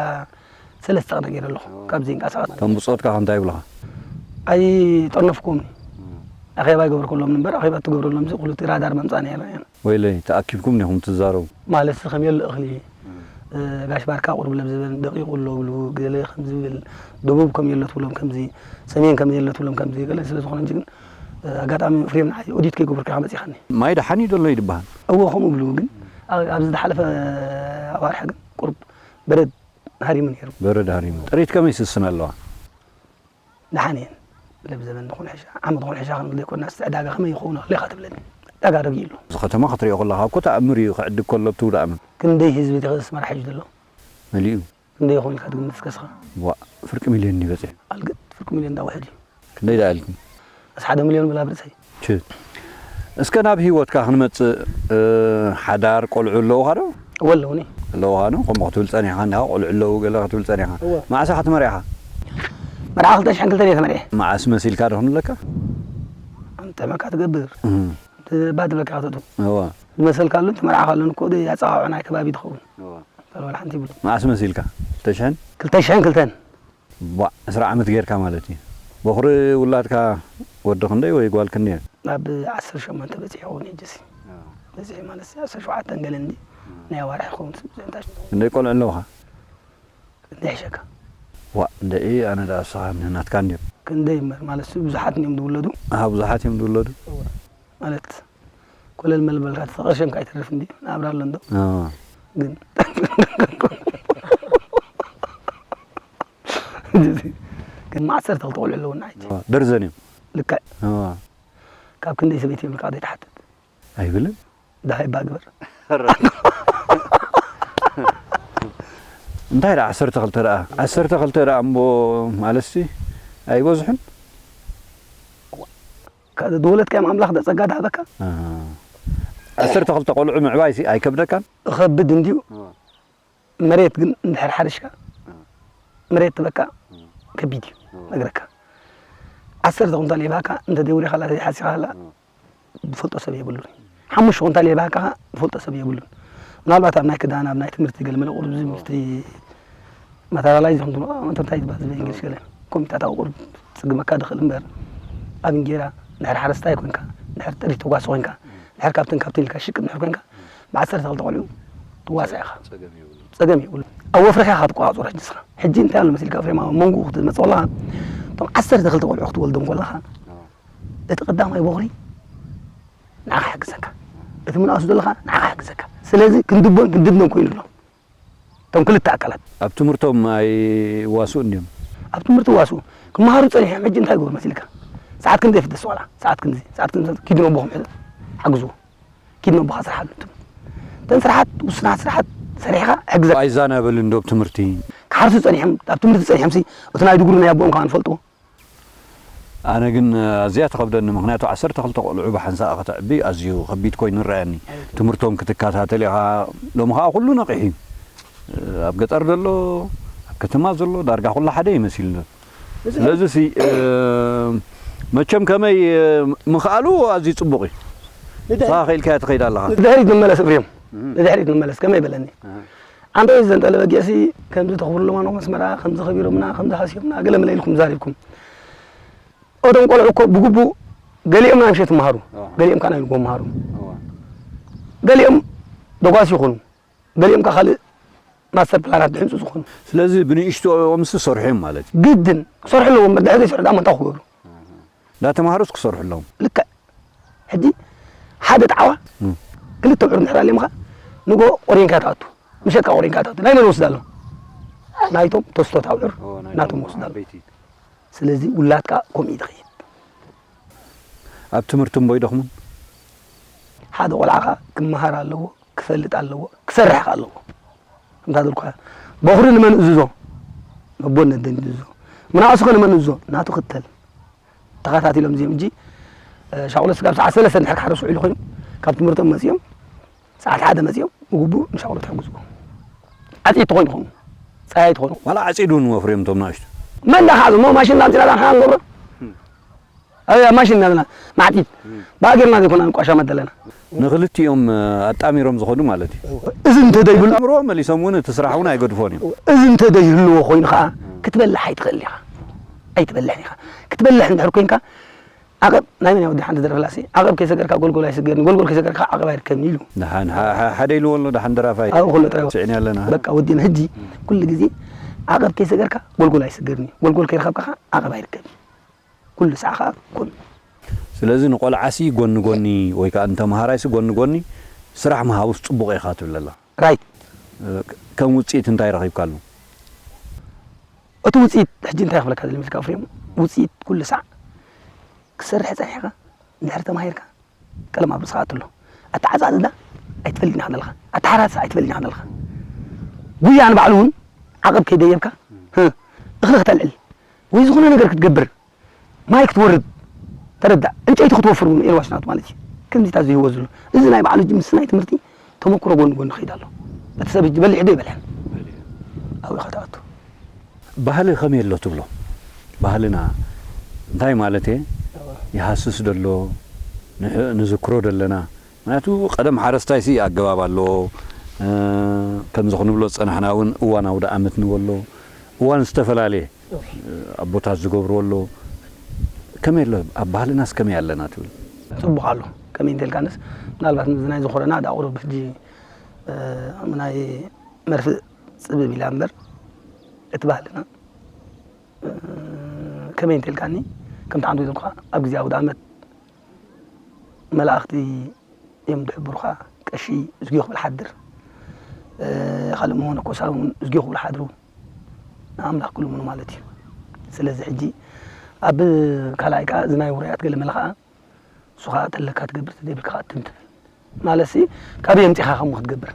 ሰለስተ ቅነ ገይረ ኣለኹ። ካብዚ ይንቀሳቐስ። እቶም ብጾትካ ከ እንታይ ይብሉኻ? ኣይጠነፍኩምን። ኣኼባ ይገብርኩሎም እምበር፣ ኣኼባ እትገብረሎም እዚ ኩሉ እቲ ራዳር መምጻእና የለን። ወይለይ፣ ተኣኪብኩም ዲኹም ትዛረቡ? ማለትሲ ከም የለ እኽሊ፣ እ፣ ጋሽ ባርካ ቁሩብ ለብ ዝበል ደቂቑ ኣሎ ብሉ፣ ገለ ከም ዝብል፣ ደቡብ ከም የለ ትብሎም ከምዚ፣ ሰሜን ከም የለ ትብሎም ከምዚ፣ ገለ ስለ ዝኾነ እንጂ ግን፣ እ፣ ኣጋጣሚ ፍሬም ንዓይ ኦዲት ከይገበርኩ ኢኻ መጺኻኒ። ማይ ደሓን እዩ ዘሎ እዩ ዝበሃል? እወ፣ ከምኡ ብሉ፣ ግን ኣብ-፣ ኣብዚ ዝሓለፈ ኣዋርሕ ግን ቁሩብ በረድ ሃሪሙ ነይሩ። በረድ ሃሪሙ። ጥሪት ከመይ ስስን ኣለዋ? ደሓን እየን። ለብ ዘበን ዝኾነ ሕሻ፣ ዓመት ዝኾነ ሕሻ ክንብል ዘይኮንና፣ እስቲ ዕዳጋ ከመይ ይኸውን ኣሎ ኢኻ ትብለኒ። ዕዳጋ ረጊኡ ኣሎ። እዚ ከተማ ክትሪኦ ከለኻ እኮ ተኣምር እዩ፣ ክዕድግ ከሎ ትውዳእ ምን። ክንደይ ህዝቢ እቲ ኣስመራ ሒዙ ዘሎ? መሊኡ። ክንደይ ይኸውን ኢልካ ትግምት እስከ እስኻ? ዋእ፣ ፍርቂ ሚልዮን እዩ በጺሑ። ኣልግጥ፣ ፍርቂ ሚልዮን እንዳውሕድ እዩ። ክንደይ ደኣ ኢልኩም? ኣስ ሓደ ሚልዮን ብላ ብርእሰይ። ች። እስከ ናብ ህይወትካ ክንመጽእ፣ እ፣ ሓዳር፣ ቆልዑ ኣለውኻ ዶ? እወ ኣለውኒ። ኣለውኻ ዶ? ከምኡ ክትብል ጸኒሕካ እንዲኻ፣ ቆልዑ ኣለዉ ገለ ክትብል ጸኒሕካ። እወ። መዓስ ኢኻ ተመሪዕኻ? መርዓ ክልተ ሽሕን ክልተን እየ ተመሪዐ። መዓስ መሲልካ ዶ ክንብለካ? ኣንተ መካ ትገብር። እህ። እባ ትብለካ ክትእቱ። እወ። ዝመሰልካ ኣሎ፣ ተመርዓኻ ኣሎ እኮ፣ ደይ ኣጸዋውዓ ናይ ከባቢ ትኸውን። እወ። ካልእ ዋላ ሓንቲ ይብሉ። መዓስ መሲልካ? ክልተ ሽሕን? ክልተ ሽሕን ክልተን። ቧእ፣ ዕስራ ዓመት ጌርካ ማለት እዩ። በኹሪ ውላድካ ወዲ ክንደይ ወይ ጓል ክንደይ? ኣብ ዓሰርተ ሸሞንተ በጺሑ ይኸውን ሕጂሲ። በጺሑ ማለት ዓሰርተ ሸውዓተ ገለ እንዲ ናይ ኣዋርሕ ይኸውን ስም ዘንታሽ። ክንደይ ቆልዑ ኣለውኻ? ክንደይ ሕሸካ? ዋእ፣ እንደ ኣነ ደኣ ንስኻ ናትካ እንድዮም። ክንደይ እምበር ማለት ብዙሓት እንድዮም ዝውለዱ። ኣሃ፣ ብዙሓት እዮም ዝውለዱ። እወ። ማለት ኮለል መለል በልካ ተቐርሸምካ ኣይተርፍ እንዲ ናብራ ኣሎ እንዶ። ኣዎ። ግን ግን ዓሰርተ ክልተ ቆልዑ ኣለውና ሕጂ። ኣዎ፣ ደርዘን እዮም። ልክዕ። ኣዎ። ካብ ክንደይ ሰበይቲ ይብልካ ዘይትሓትት። ኣይብልን። ደሃይ እባ ግበር። እንታይ ደኣ ዓሰርተ ክልተ ደኣ፣ ዓሰርተ ክልተ ደኣ እምቦ ማለትሲ ኣይበዝሑን። ከ-፣ ዝወለድካዮም ኣምላኽ ዶ ጸጋ ዝሃበካ? ኣሃ። ዓሰርተ ክልተ ቆልዑ ምዕባይሲ ኣይከብደካን? እኸብድ እንድዩ። እወ። መሬት ግን እንድሕር ሓሪሽካ፣ እወ። መሬት ትበካ፣ እወ። ከቢድ እዩ፣ እወ። ነግረካ። ዓሰርተ ኩንታል ይብሃካ፣ እንተ ደይ ውሪኻላ፣ ተይ ሓሲኻላ፣ እወ። ዝፈልጦ ሰብ የብሉን። ሓሙሽተ ኩንታል ይብሃካ፣ ዝፈልጦ ሰብ የብሉን። ምናልባት ኣብ ናይ ክዳን፣ ኣብ ናይ ትምህርቲ ገለ መለ ቁሩብ ዝምልቲ ማተሪያላይዝ ይኹን ትብሎ፣ ኣንተ እንታይ ትበሃል ዝብል እንግሊሽ ገለ ኮምፒታታዊ ቁሩብ ክጽግመካ ዝኽእል እምበር፣ ኣብ እንጌራ፣ እንድሕር ሓረስታይ ኮንካ፣ እንድሕር ጥሪት ተጓሲ ኮንካ፣ እንድሕር ካብትን ካብትን ኢልካ ሽቅጥ እንድሕር ኮንካ፣ ብዓሰርተ ክልተ ቆልዑ ትዋሳእ ኢኻ። ጸገም የብሉን። ጸገም የብሉን። ኣብ ወፍርኻ ኢኻ ትቆጻጸሮ ሕጂ ንስኻ። ሕጂ እንታይ ኣሎ መሲልካ፣ ኤፍሬም፣ ኣብ መንጎኡ ክትመጽእ ከለኻ፣ እቶም ዓሰርተ ክልተ ቆልዑ ክትወልዶም ከለኻ፣ ኣዎ። እቲ ቀዳማይ ቦኽሪ ንዓኻ ይሕግዘካ። እቲ ምንኣሱ ዘለኻ ንዓኻ ይሕግዘካ። ስለዚ ክንድቦን ክንድብኖን ኮይኑ ኣሎ። እቶም ክልተ ኣካላት። ኣብ ትምህርቶም ኣይዋስኡን ድዮም? ኣብ ትምህርቲ ይዋስኡ። ክመሃሩ ጸኒሖም ሕጂ እንታይ ይገብሩ መሲልካ? ሰዓት ክንደይ ይፍደስ ዋላ? ሰዓት ክንዚ፣ ሰዓት ክንዚ ኪዱ ነቦኹም ሕዚ ሓግዝዎ። ኪድ ነቦኻ ስርሓሉ ትብል። እተን ስራሓት፣ ውሱናት ስራሓት ሰሪሕኻ ሕግዘካ። ኣይዛነብልን ዶ ኣብ ትምህርቲ? ክሓርሱ ጸኒሖም፣ ኣብ ትምህርቲ ጸኒሖምሲ፣ እቲ ናይ ድጉሪ ናይ ኣቦኦም ከኣ ንፈልጥዎ። ኣነ ግን ኣዝያ ትኸብደኒ፣ ምኽንያቱ ዓሰርተ ክልተ ቆልዑ ብሓንሳእ ከተዕቢ ኣዝዩ ከቢድ ኮይኑ ይረኣየኒ። ትምህርቶም ክትከታተል ኢኻ፣ ሎሚ ኸኣ ኩሉ ነቒሑ እዩ። ኣብ ገጠር ዘሎ፣ ኣብ ከተማ ዘሎ፣ ዳርጋ ኩሉ ሓደ ይመሲል ኣሎ። ስለዚ ሲ፣ እ፣ መቸም ከመይ፣ እ፣ ምኽኣሉ ኣዝዩ ጽቡቕ እዩ። ንስኻ ከ ኢልካዮ ትኸይድ ኣለኻ። ንድሕሪት ንመለስ እፍርዮም። እም። ንድሕሪት ንመለስ፣ ከመይ በለኒ? ኣሃ። ኣንተ ወይ ዘንጠለ በጊዕሲ፣ ከምዚ ተኽብሩሎም ኣኖ መስመራ፣ ከምዚ ከቢሮምና፣ ከምዚ ሃስዮምና፣ ገለ መለ ኢልኩም ዛሪብኩም። እቶም ቆልዑ እኮ ብግቡእ ገሊኦም ናይ ምሸት ይመሃሩ፣ ኣሃ። ገሊኦም ከኣ ናይ ንግሆ ይመሃሩ። እዋ። ገሊኦም ደጓሲ ይኾኑ፣ ገሊኦም ከኣ ካልእ ማስተር ፕላናት ድሕንጹ ዝኾኑ። ስለዚ ብንእሽቶኦምስ ዝሰርሑ እዮም ማለት እዩ። ግድን ክሰርሑ ኣለዎም፣ ድሕሪ ዘይሰርሑ ደኣ እንታይ ክገብሩ? እንዳተማሃሩስ ክሰርሑ ኣለዎም። ልክዕ። ሕጂ ሓደ ጣዕዋ እም። ክልተ ኣብዑር እንድሕር ኣልዮምኻ፣ ንጎ ቆሪንካ ትኣቱ፣ ምሸትካ ቆሪንካ ትኣቱ። ናይ መን ወስድ ኣሎ? ናይቶም ተስቶት ኣብዑር ኦ፣ ናይቶም ናቶም ወስድ ኣሎ። ዓበይቲ። ስለዚ ውላድካ ከምኡ እዩ ዝኸይድ። ኣብ ትምህርቲ እምቦ ይደኽሙን? ሓደ ቆልዓ ኸኣ ክመሃር ኣለዎ፣ ክፈልጥ ኣለዎ፣ ክሰርሕ ኸኣ ኣለዎ። ከምታ ዝበልኩኻ፣ በኹሪ ንመን እዝዞ? ነቦን ነደን እዝዞ። መናእሱ ኸ ንመን እዝዞ? ናቱ ክተል። ተኸታቲሎም እዚኦም ሕጂ፣ እ፣ ሻቑሎ ስጋብ ሰዓት ሰለስተ እንድሕር ክሓርሱ ውዒሉ ኾይኑ፣ ካብ ትምህርቶም መጺኦም፣ ሰዓት ሓደ መጺኦም፣ ብግቡእ ንሻቑሎ ትሕግዝዎ። ዓጺድ ትኾይኑ ኾኑ፣ ጸያይ ትኾኑ። ዋላ ዓጺድ እውን ወፍርዮም እቶም ንኣሽቱ። መን ደኣ ክሓዞ? እሞ ማሽን ኣምጺእና ደኣ ንሕና ንገብሮ? ኣብ ማሽን እናበልና ማዕጺድ። እም። ብኣገርና ዘይኮና ንቋሻ መደለና። ንኽልቲኦም፣ እ፣ ኣጣሚሮም ዝኸዱ ማለት እዩ። እዚ እንተ ደይብሉ ኣጣምርዎ መሊሶም እውን እቲ ስራሕ እውን ኣይገድፎን እዮም። እዚ እንተ ደይህልዎ ኮይኑ ኸኣ እም። ክትበልሕ ኣይትኽእል ኢኻ። ኣይትበልሕን ኢኻ። ክትበልሕ እንድሕር ኮንካ ዓቐብ ናይ መን እያ ወዲ ሓንቲ ደርፍላሲ? ዓቐብ ከይሰገርካ ጎልጎል ኣይስገርን፣ ጎልጎል ከይሰገርካ ዓቐብ ኣይርከብን ኢሉ። ደሓን፣ ሓ-፣ ሓ-፣ ሓደ ኢልዎ ኣሎ፣ ደሓን ደራፋይ። ኣብኡ ከሎ ጥራይ። ስዒና ኣለና። በቃ ወዲእና። ሕጂ ኩሉ ግዜ ዓቐብ ከይሰገርካ ጎልጎል ኣይስገርን እዩ። ጎልጎል ከይረኸብካ ኸኣ ዓቐብ ኣይርከብን እዩ። ኩሉ ሳዕ ኸኣ ከምኡ። ስለዚ ንቆልዓሲ ጎኒ ጎኒ ወይ ከኣ ንተምሃራይሲ ጎኒ ጎኒ ስራሕ ምሃቡስ ጽቡቕ ኢኻ ትብል ኣላ። ራይት። እ፣ ከም ውጽኢት እንታይ ረኺብካሉ? እቲ ውጽኢት ሕጂ እንታይ ክብለካ ደሊ መስካ ኣፍርዮም? ውጽኢት ኩሉ ሳዕ ክሰርሕ ጸኒሕካ እንድሕር ተማሂርካ ቀለም ኣብ ርእስኻ ኣትሎ። ኣተዓጻጽዳ ኣይትፈልጥን ኢኻ ዘለኻ። ኣተሓራርሳ ኣይትፈልጥን ኢኻ ዘለኻ። ጉያ ንባዕሉ እውን ዓቐብ ከይደየብካ፣ ህ፣ እኽሊ ክተልዕል ወይ ዝኾነ ነገር ክትገብር፣ ማይ ክትወርድ፣ ተረዳእ፣ ዕንጨይቲ ክትወፍር እውን ኤልዋሽ ናቱ ማለት እዩ። ከምዚታት ዝህይወት ዘሎ። እዚ ናይ ባዕሉ ሕጂ ምስ ናይ ትምህርቲ ተመክሮ ጎኒ ጎኒ ክኸይድ ኣሎ። እቲ ሰብ ሕጂ በሊዑ ዶ ኣይበልዐን? ኣብኡ ኢኻ ትኣቱ። ባህሊ ከመይ ኣሎ ትብሎ? ባህልና እንታይ ማለት እየ? እዋ። ይሃስስ ዶ ኣሎ? ንሕ-፣ ንዝክሮ ዶ ኣለና? ምኽንያቱ ቀደም ሓረስታይሲ ኣገባብ ኣለዎ። እ፣ ከምዚ ክንብሎ ዝጸናሕና እውን እዋን ኣውደ ኣመት ንብሎ። እዋን ዝተፈላለየ፣ እዋ። እ፣ ኣቦታት ዝገብርዎ ኣሎ። ከመይ ኣሎ? ኣብ ባህልናስ ከመይ ኣለና ትብል? ጽቡቕ ኣሎ። ከመይ እንተልካንስ፣ ምናልባት ነዚ ናይ ዝኾረና ደኣ ቁሩብ ሕጂ፣ እ፣ ናይ መርፍእ ጽብብ ኢላ እምበር፣ እቲ ባህልና፣ እ፣ ከመይ እንተልካኒ፣ ከምቲ ሓንቲ ወይ ዘለኩኻ ኣብ ግዜ ኣውደ ኣመት መላእኽቲ እዮም ዝሕብሩኻ። ቀሺ እዝግዮ ክብል ሓድር፣ እ፣ ካልእ መነኮሳይ እውን እዝግዮ ክብል ሓድሩ ንኣምላኽ ክልምኑ ማለት እዩ። ስለዚ ሕጂ ኣብ ካልኣይ ከኣ እዚ ናይ ውሩያት ገለ መለ ከኣ ንሱ ከኣ ተለካ ትገብር፣ ተደይብልካ ከኣ ትም ትብል። ማለትሲ ካበይ ኣምጺኻ ከምኡ ክትገብር?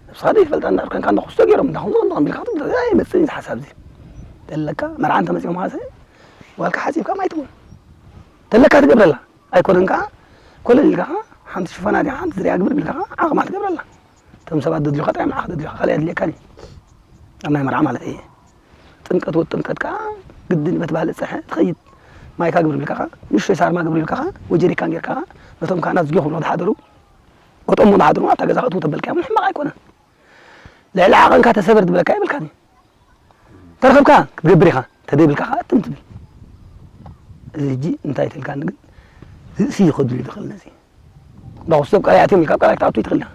ነብስኻ ዘይትፈልጣ እንዳር ኮንካ እንዳ ኩስቶ ገይሮም እንዳ ከምዚ ከምዚ ቢልካ ክትብል ኣይመጽእን እዩ እዚ ሓሳብ እዚ። ተለካ መርዓ እንተመጺኦምኻሲ ጓልካ ሓጺብካ ማይ ትውን። ተለካ ትገብረላ። ኣይኮነን ከኣ ኮለል ኢልካ ከኣ ሓንቲ ሽፎን ኣዲኻ ሓንቲ ዝርያ ግብር ቢልካ ከኣ ዓቕማ ትገብረላ። እቶም ሰባት ደድልዩኻ ጥራይ ንዓኻ ደድልዩኻ ካልእ ኣየድልየካን እዩ። ኣብ ናይ መርዓ ማለት እየ። ጥምቀት ወ-፣ ጥምቀት ከኣ ግድን በቲ ባህሊ ዝጸንሐ ትኸይድ። ማይካ ግብር ቢልካ ከኣ፣ ንእሽቶይ ሳርማ ግብር ቢልካ ከኣ፣ ወጀሪካን ጌርካ ከኣ፣ ነቶም ካህናት ዝጊኹ ዝሓደሩ፣ ወጠሞ ዝሓደሩ ኣብታ ገዛ ከእትዉ ተበልካዮም ሕማቕ ኣይኮነን። ልዕሊ ዓቐንካ ተሰበር ዝበለካ የብልካን እዩ። ተረኸብካ ክትገብር ኢኻ፣ ተደይብልካ ከኣ ትም ትብል። እዚ ሕጂ እንታይ ተልካኒ ግን፣ ርእሲ እዩ ከድልዩ ዝኽእል ነዚ። እንዳ ኩስቶ ኣብ ቀላይ ኣትዮም ኢልካ ኣብ ቀላይ ክትኣቱ ኣይትኽእልን ኢኻ።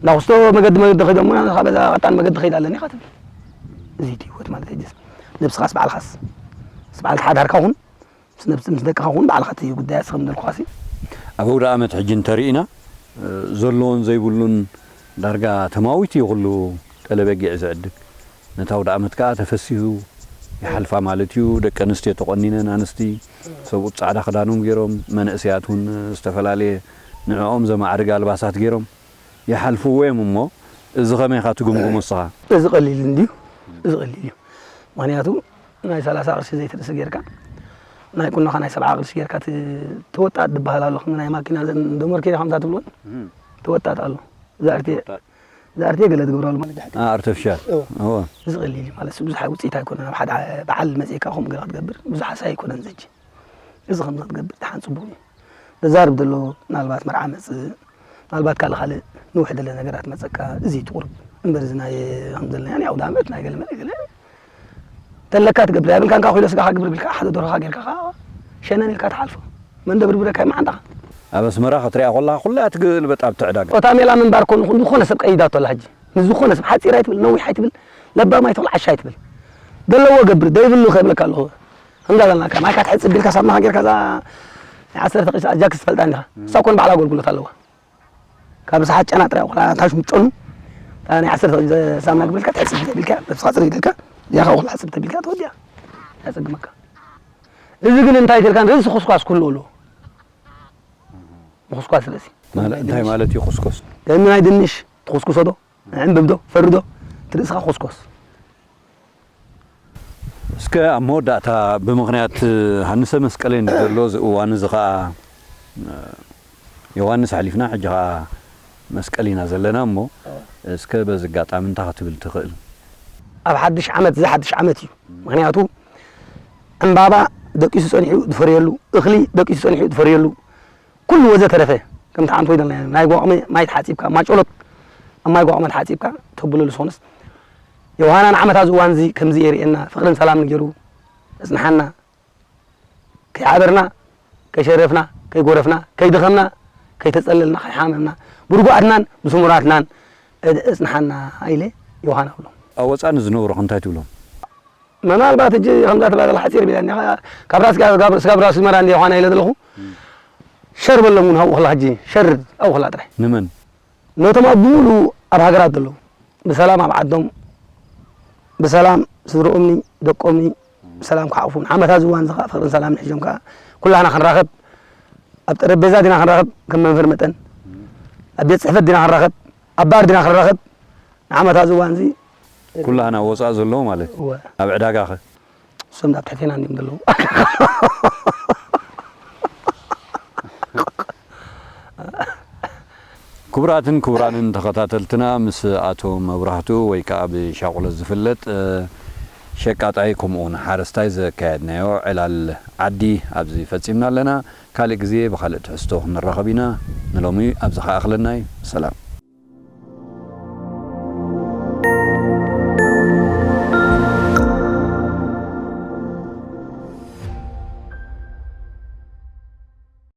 እንዳ ኩስቶ መገዲ መገዲ ከይዶም፣ ንስኻ በዛ ቀጣን መገዲ ከይድ ኣለኒ ኢኻ ትብል። እዚ እቲ ህይወት ማለት ሕጂስ ነብስኻስ ባዕልኻስ፣ ምስ በዓል ሓዳርካ ኩን፣ ምስ ነብስ-፣ ምስ ደቅኻ ኩን፣ ባዕልኻ እቲ ጉዳይ ኣስኸም እንዳልኩኻሲ። ኣብ ኣውደ ኣመት ሕጂ እንተርኢና፣ ዘለዎን ዘይብሉን ዳርጋ ተማዊት እዩ ኩሉ ጠለበጊዕ ዝዕድግ። ነታ ኣውደ ኣመት ከኣ ተፈሲሁ ይሓልፋ ማለት እዩ። ደቂ ኣንስትዮ ተቖኒነን፣ ኣንስቲ፣ ሰብኡት ጻዕዳ ክዳኖም ገይሮም፣ መንእሰያት እውን ዝተፈላለየ ንዕኦም ዘማዕርግ ኣልባሳት ገይሮም ይሓልፍዎ እዮም። እሞ እዚ ከመይ ኢኻ ትግምግሞ እስኻ? እዚ ቀሊል እንድዩ፣ እዚ ቀሊል እዩ። ምኽንያቱ ናይ ሰላሳ ቅርሺ ዘይትርእሲ ጌርካ፣ ናይ ቁኖኻ ናይ ሰብዓ ቅርሺ ጌርካ ት-፣ ተወጣጥ ዝበሃል ኣሎ። ከምዚ ናይ ማኪና ዘን ዶ መርኬዳ ከምታ ትብልወን እም። ተወጣጥ ኣሎ። እዛ ኣርቴ-፣ ተወጣጥ። እዛ ኣርቴ ገለ ትገብረሉ ማለት ድሕቲ። ኣ፣ ኣርተፊሻል። እዎ። እዎ። እዚ ቀሊል እዩ ማለት ብዙሕ ውፅኢት ኣይኮነን። ኣብ ሓደ በዓል መፂእካ ከምኡ ገለ ክትገብር ብዙሕ ኣሳይ ኣይኮነን ዘጂ። እዚ ከምዚ ክትገብር ደሓን ፅቡቕ እዩ። ተዛርብ ዘሎ ምናልባት መርዓ መጽእ፣ ምናልባት ካልእ ካልእ ንውሕ ደለ ነገራት መጸካ፣ እዚ ትቑርብ እምበር፣ እዚ ናይ ከም ዘለና ናይ ኣውደ ዓመት ናይ ገለ መለ ገለ ተለካ ትገብር። ያብልካ እንካ ኮይሎ ስጋኻ ግብር ብልካ፣ ሓደ ደርሆኻ ጌርካ ኸዓ ሸነን ኢልካ ትሓልፎ። መን ደብርብረካ መዓንጣኻ? ኣብ ኣስመራ ክትሪኣ ከለኻ ኩላ ትግልበጥ ኣብቲ ዕዳጋ። ኦታ ሜላ ምንባር ኮኑ ዝኾነ ሰብ ቀይዳቶ ኣላ ሕጂ። ንዝኾነ ሰብ ሓጺር ኣይትብል፣ ነዊሕ ኣይትብል፣ ለባም ኣይትብል፣ ዓሻ ኣይትብል። ዘለዎ ገብር፣ ዘይብሉ ከብለካ ኣለኹ። ከምዛ በልናካ፣ ማይካ ትሕጽብ ቢልካ ሳሙናኻ ጌርካ እዛ ናይ ዓሰርተ ቅርሺ ኣጃክስ ትፈልጣ እንዲኻ። እሳ ኮን ባዕላ ኣገልግሎት ኣለዋ። ካብ ሰሓት ጨና ጥራይ ኣኹላ ታሽ ምጨኑ፣ እታ ናይ ዓሰርተ ቅርሺ ሳሙና ግብልካ ትሕጽብ ቢልካ፣ ነብስኻ ጽሪ ኢልካ፣ ያኻ ኣኹላ ሕጽብ ተቢልካ ትወዲያ። ያጸግመካ። እዚ ግን እንታይ ተልካ፣ እዚ ኹስኳስ ኩሉ ኣሎ። ምኹስኳስ ስለዚ። ማለት እንታይ ማለት እዩ ኹስኮስ? ከም ናይ ድንሽ ትኹስኩሶ ዶ፣ ዕንብብ ዶ፣ ፈሪ ዶ፣ ትርእስኻ ኹስኮስ። እስከ ኣብ መወዳእታ ብምኽንያት ሃንሰ መስቀሌን ዘሎ እዚ እዋን እዚ ኸዓ፣ ዮሃንስ ኣሕሊፍና፣ ሕጂ ኸዓ መስቀል ኢና ዘለና እሞ፣ እስከ በዚ ኣጋጣሚ እንታይ ክትብል ትኽእል? ኣብ ሓድሽ ዓመት፣ እዚ ሓድሽ ዓመት እዩ። ምኽንያቱ ዕምባባ ደቂሱ ጸኒሑ ዝፈርየሉ፣ እኽሊ ደቂሱ ጸኒሑ ዝፈርየሉ፣ ኩሉ ወዘተረፈ፣ ከምቲ ሓንቲ ወይ ናይ ጓቕመ ማይ ተሓጺብካ፣ ማይ ጨሎት ኣብ ማይ ጓቕመ ተሓጺብካ ተብለሉ ዝኾነስ፣ ዮሃና ንዓመት ኣብዚ እዋን እዚ ከምዚ የርእየና፣ ፍቕርን ሰላምን ገይሩ ኣጽንሓና፣ ከይሓበርና፣ ከይሸረፍና፣ ከይጎረፍና፣ ከይደኸምና፣ ከይተጸለልና፣ ከይሓመምና፣ ብርጉኣትናን ብስሙራትናን እጽንሓና ኢለ ዮሃና እብሎም። ኣብ ወጻኢ ንዝነብሩ ከ እንታይ ትብሎም? ምናልባት ሕጂ ከምዛ ትብላ ዘለኻ ሓጺር ቢላ እኒኻ፣ ካብ ራስ ጋር-፣ ጋር-፣ ስጋብ ራስ መራ እንዲ ዮሃና ኢለ ዘለኹ፣ ሸር በሎም እውን ኣብኡ ከላ ሕጂ፣ ሸር ኣብኡ ከላ ጥራይ። ንመን? ነቶም ኣብ ብምሉኡ ኣብ ሃገራት ዘለዉ፣ ብሰላም ኣብ ዓዶም፣ ብሰላም ስድርኦምኒ፣ ደቆምኒ፣ ብሰላም ክሓቑፉ፣ ንዓመታ ዝዋን ዝኻ ፍቕርን ሰላምን ሒዞም ከኣ፣ ኩላህና ክንራኸብ፣ ኣብ ጠረጴዛ ዲና ክንራኸብ፣ ከም መምህር መጠን፣ ኣብ ቤት ጽሕፈት ዲና ክንራኸብ፣ ኣብ ባር ዲና ክንራኸብ፣ ንዓመታ ዝዋን እዚ ኩላህና ወጻእ ዘለዉ ማለት? እወ። ኣብ ዕዳጋ ኸ? እሶም ኣብ ትሕቴና እንዲም ዘለዉ። ክቡራትን ክቡራንን ተኸታተልትና፣ ምስ ኣቶ መብራህቱ ወይ ከኣ ብሻቑሎት ዝፍለጥ፣ እ፣ ሸቃጣይ ከምኡ እውን ሓረስታይ ዘካየድናዮ ዕላል ዓዲ ኣብዚ ፈጺምና ኣለና። ካልእ ግዜ ብኻልእ ትሕዝቶ ክንራኸብ ኢና። ንሎሚ ኣብዚ ኸኣ ኣኽለናይ። ሰላም።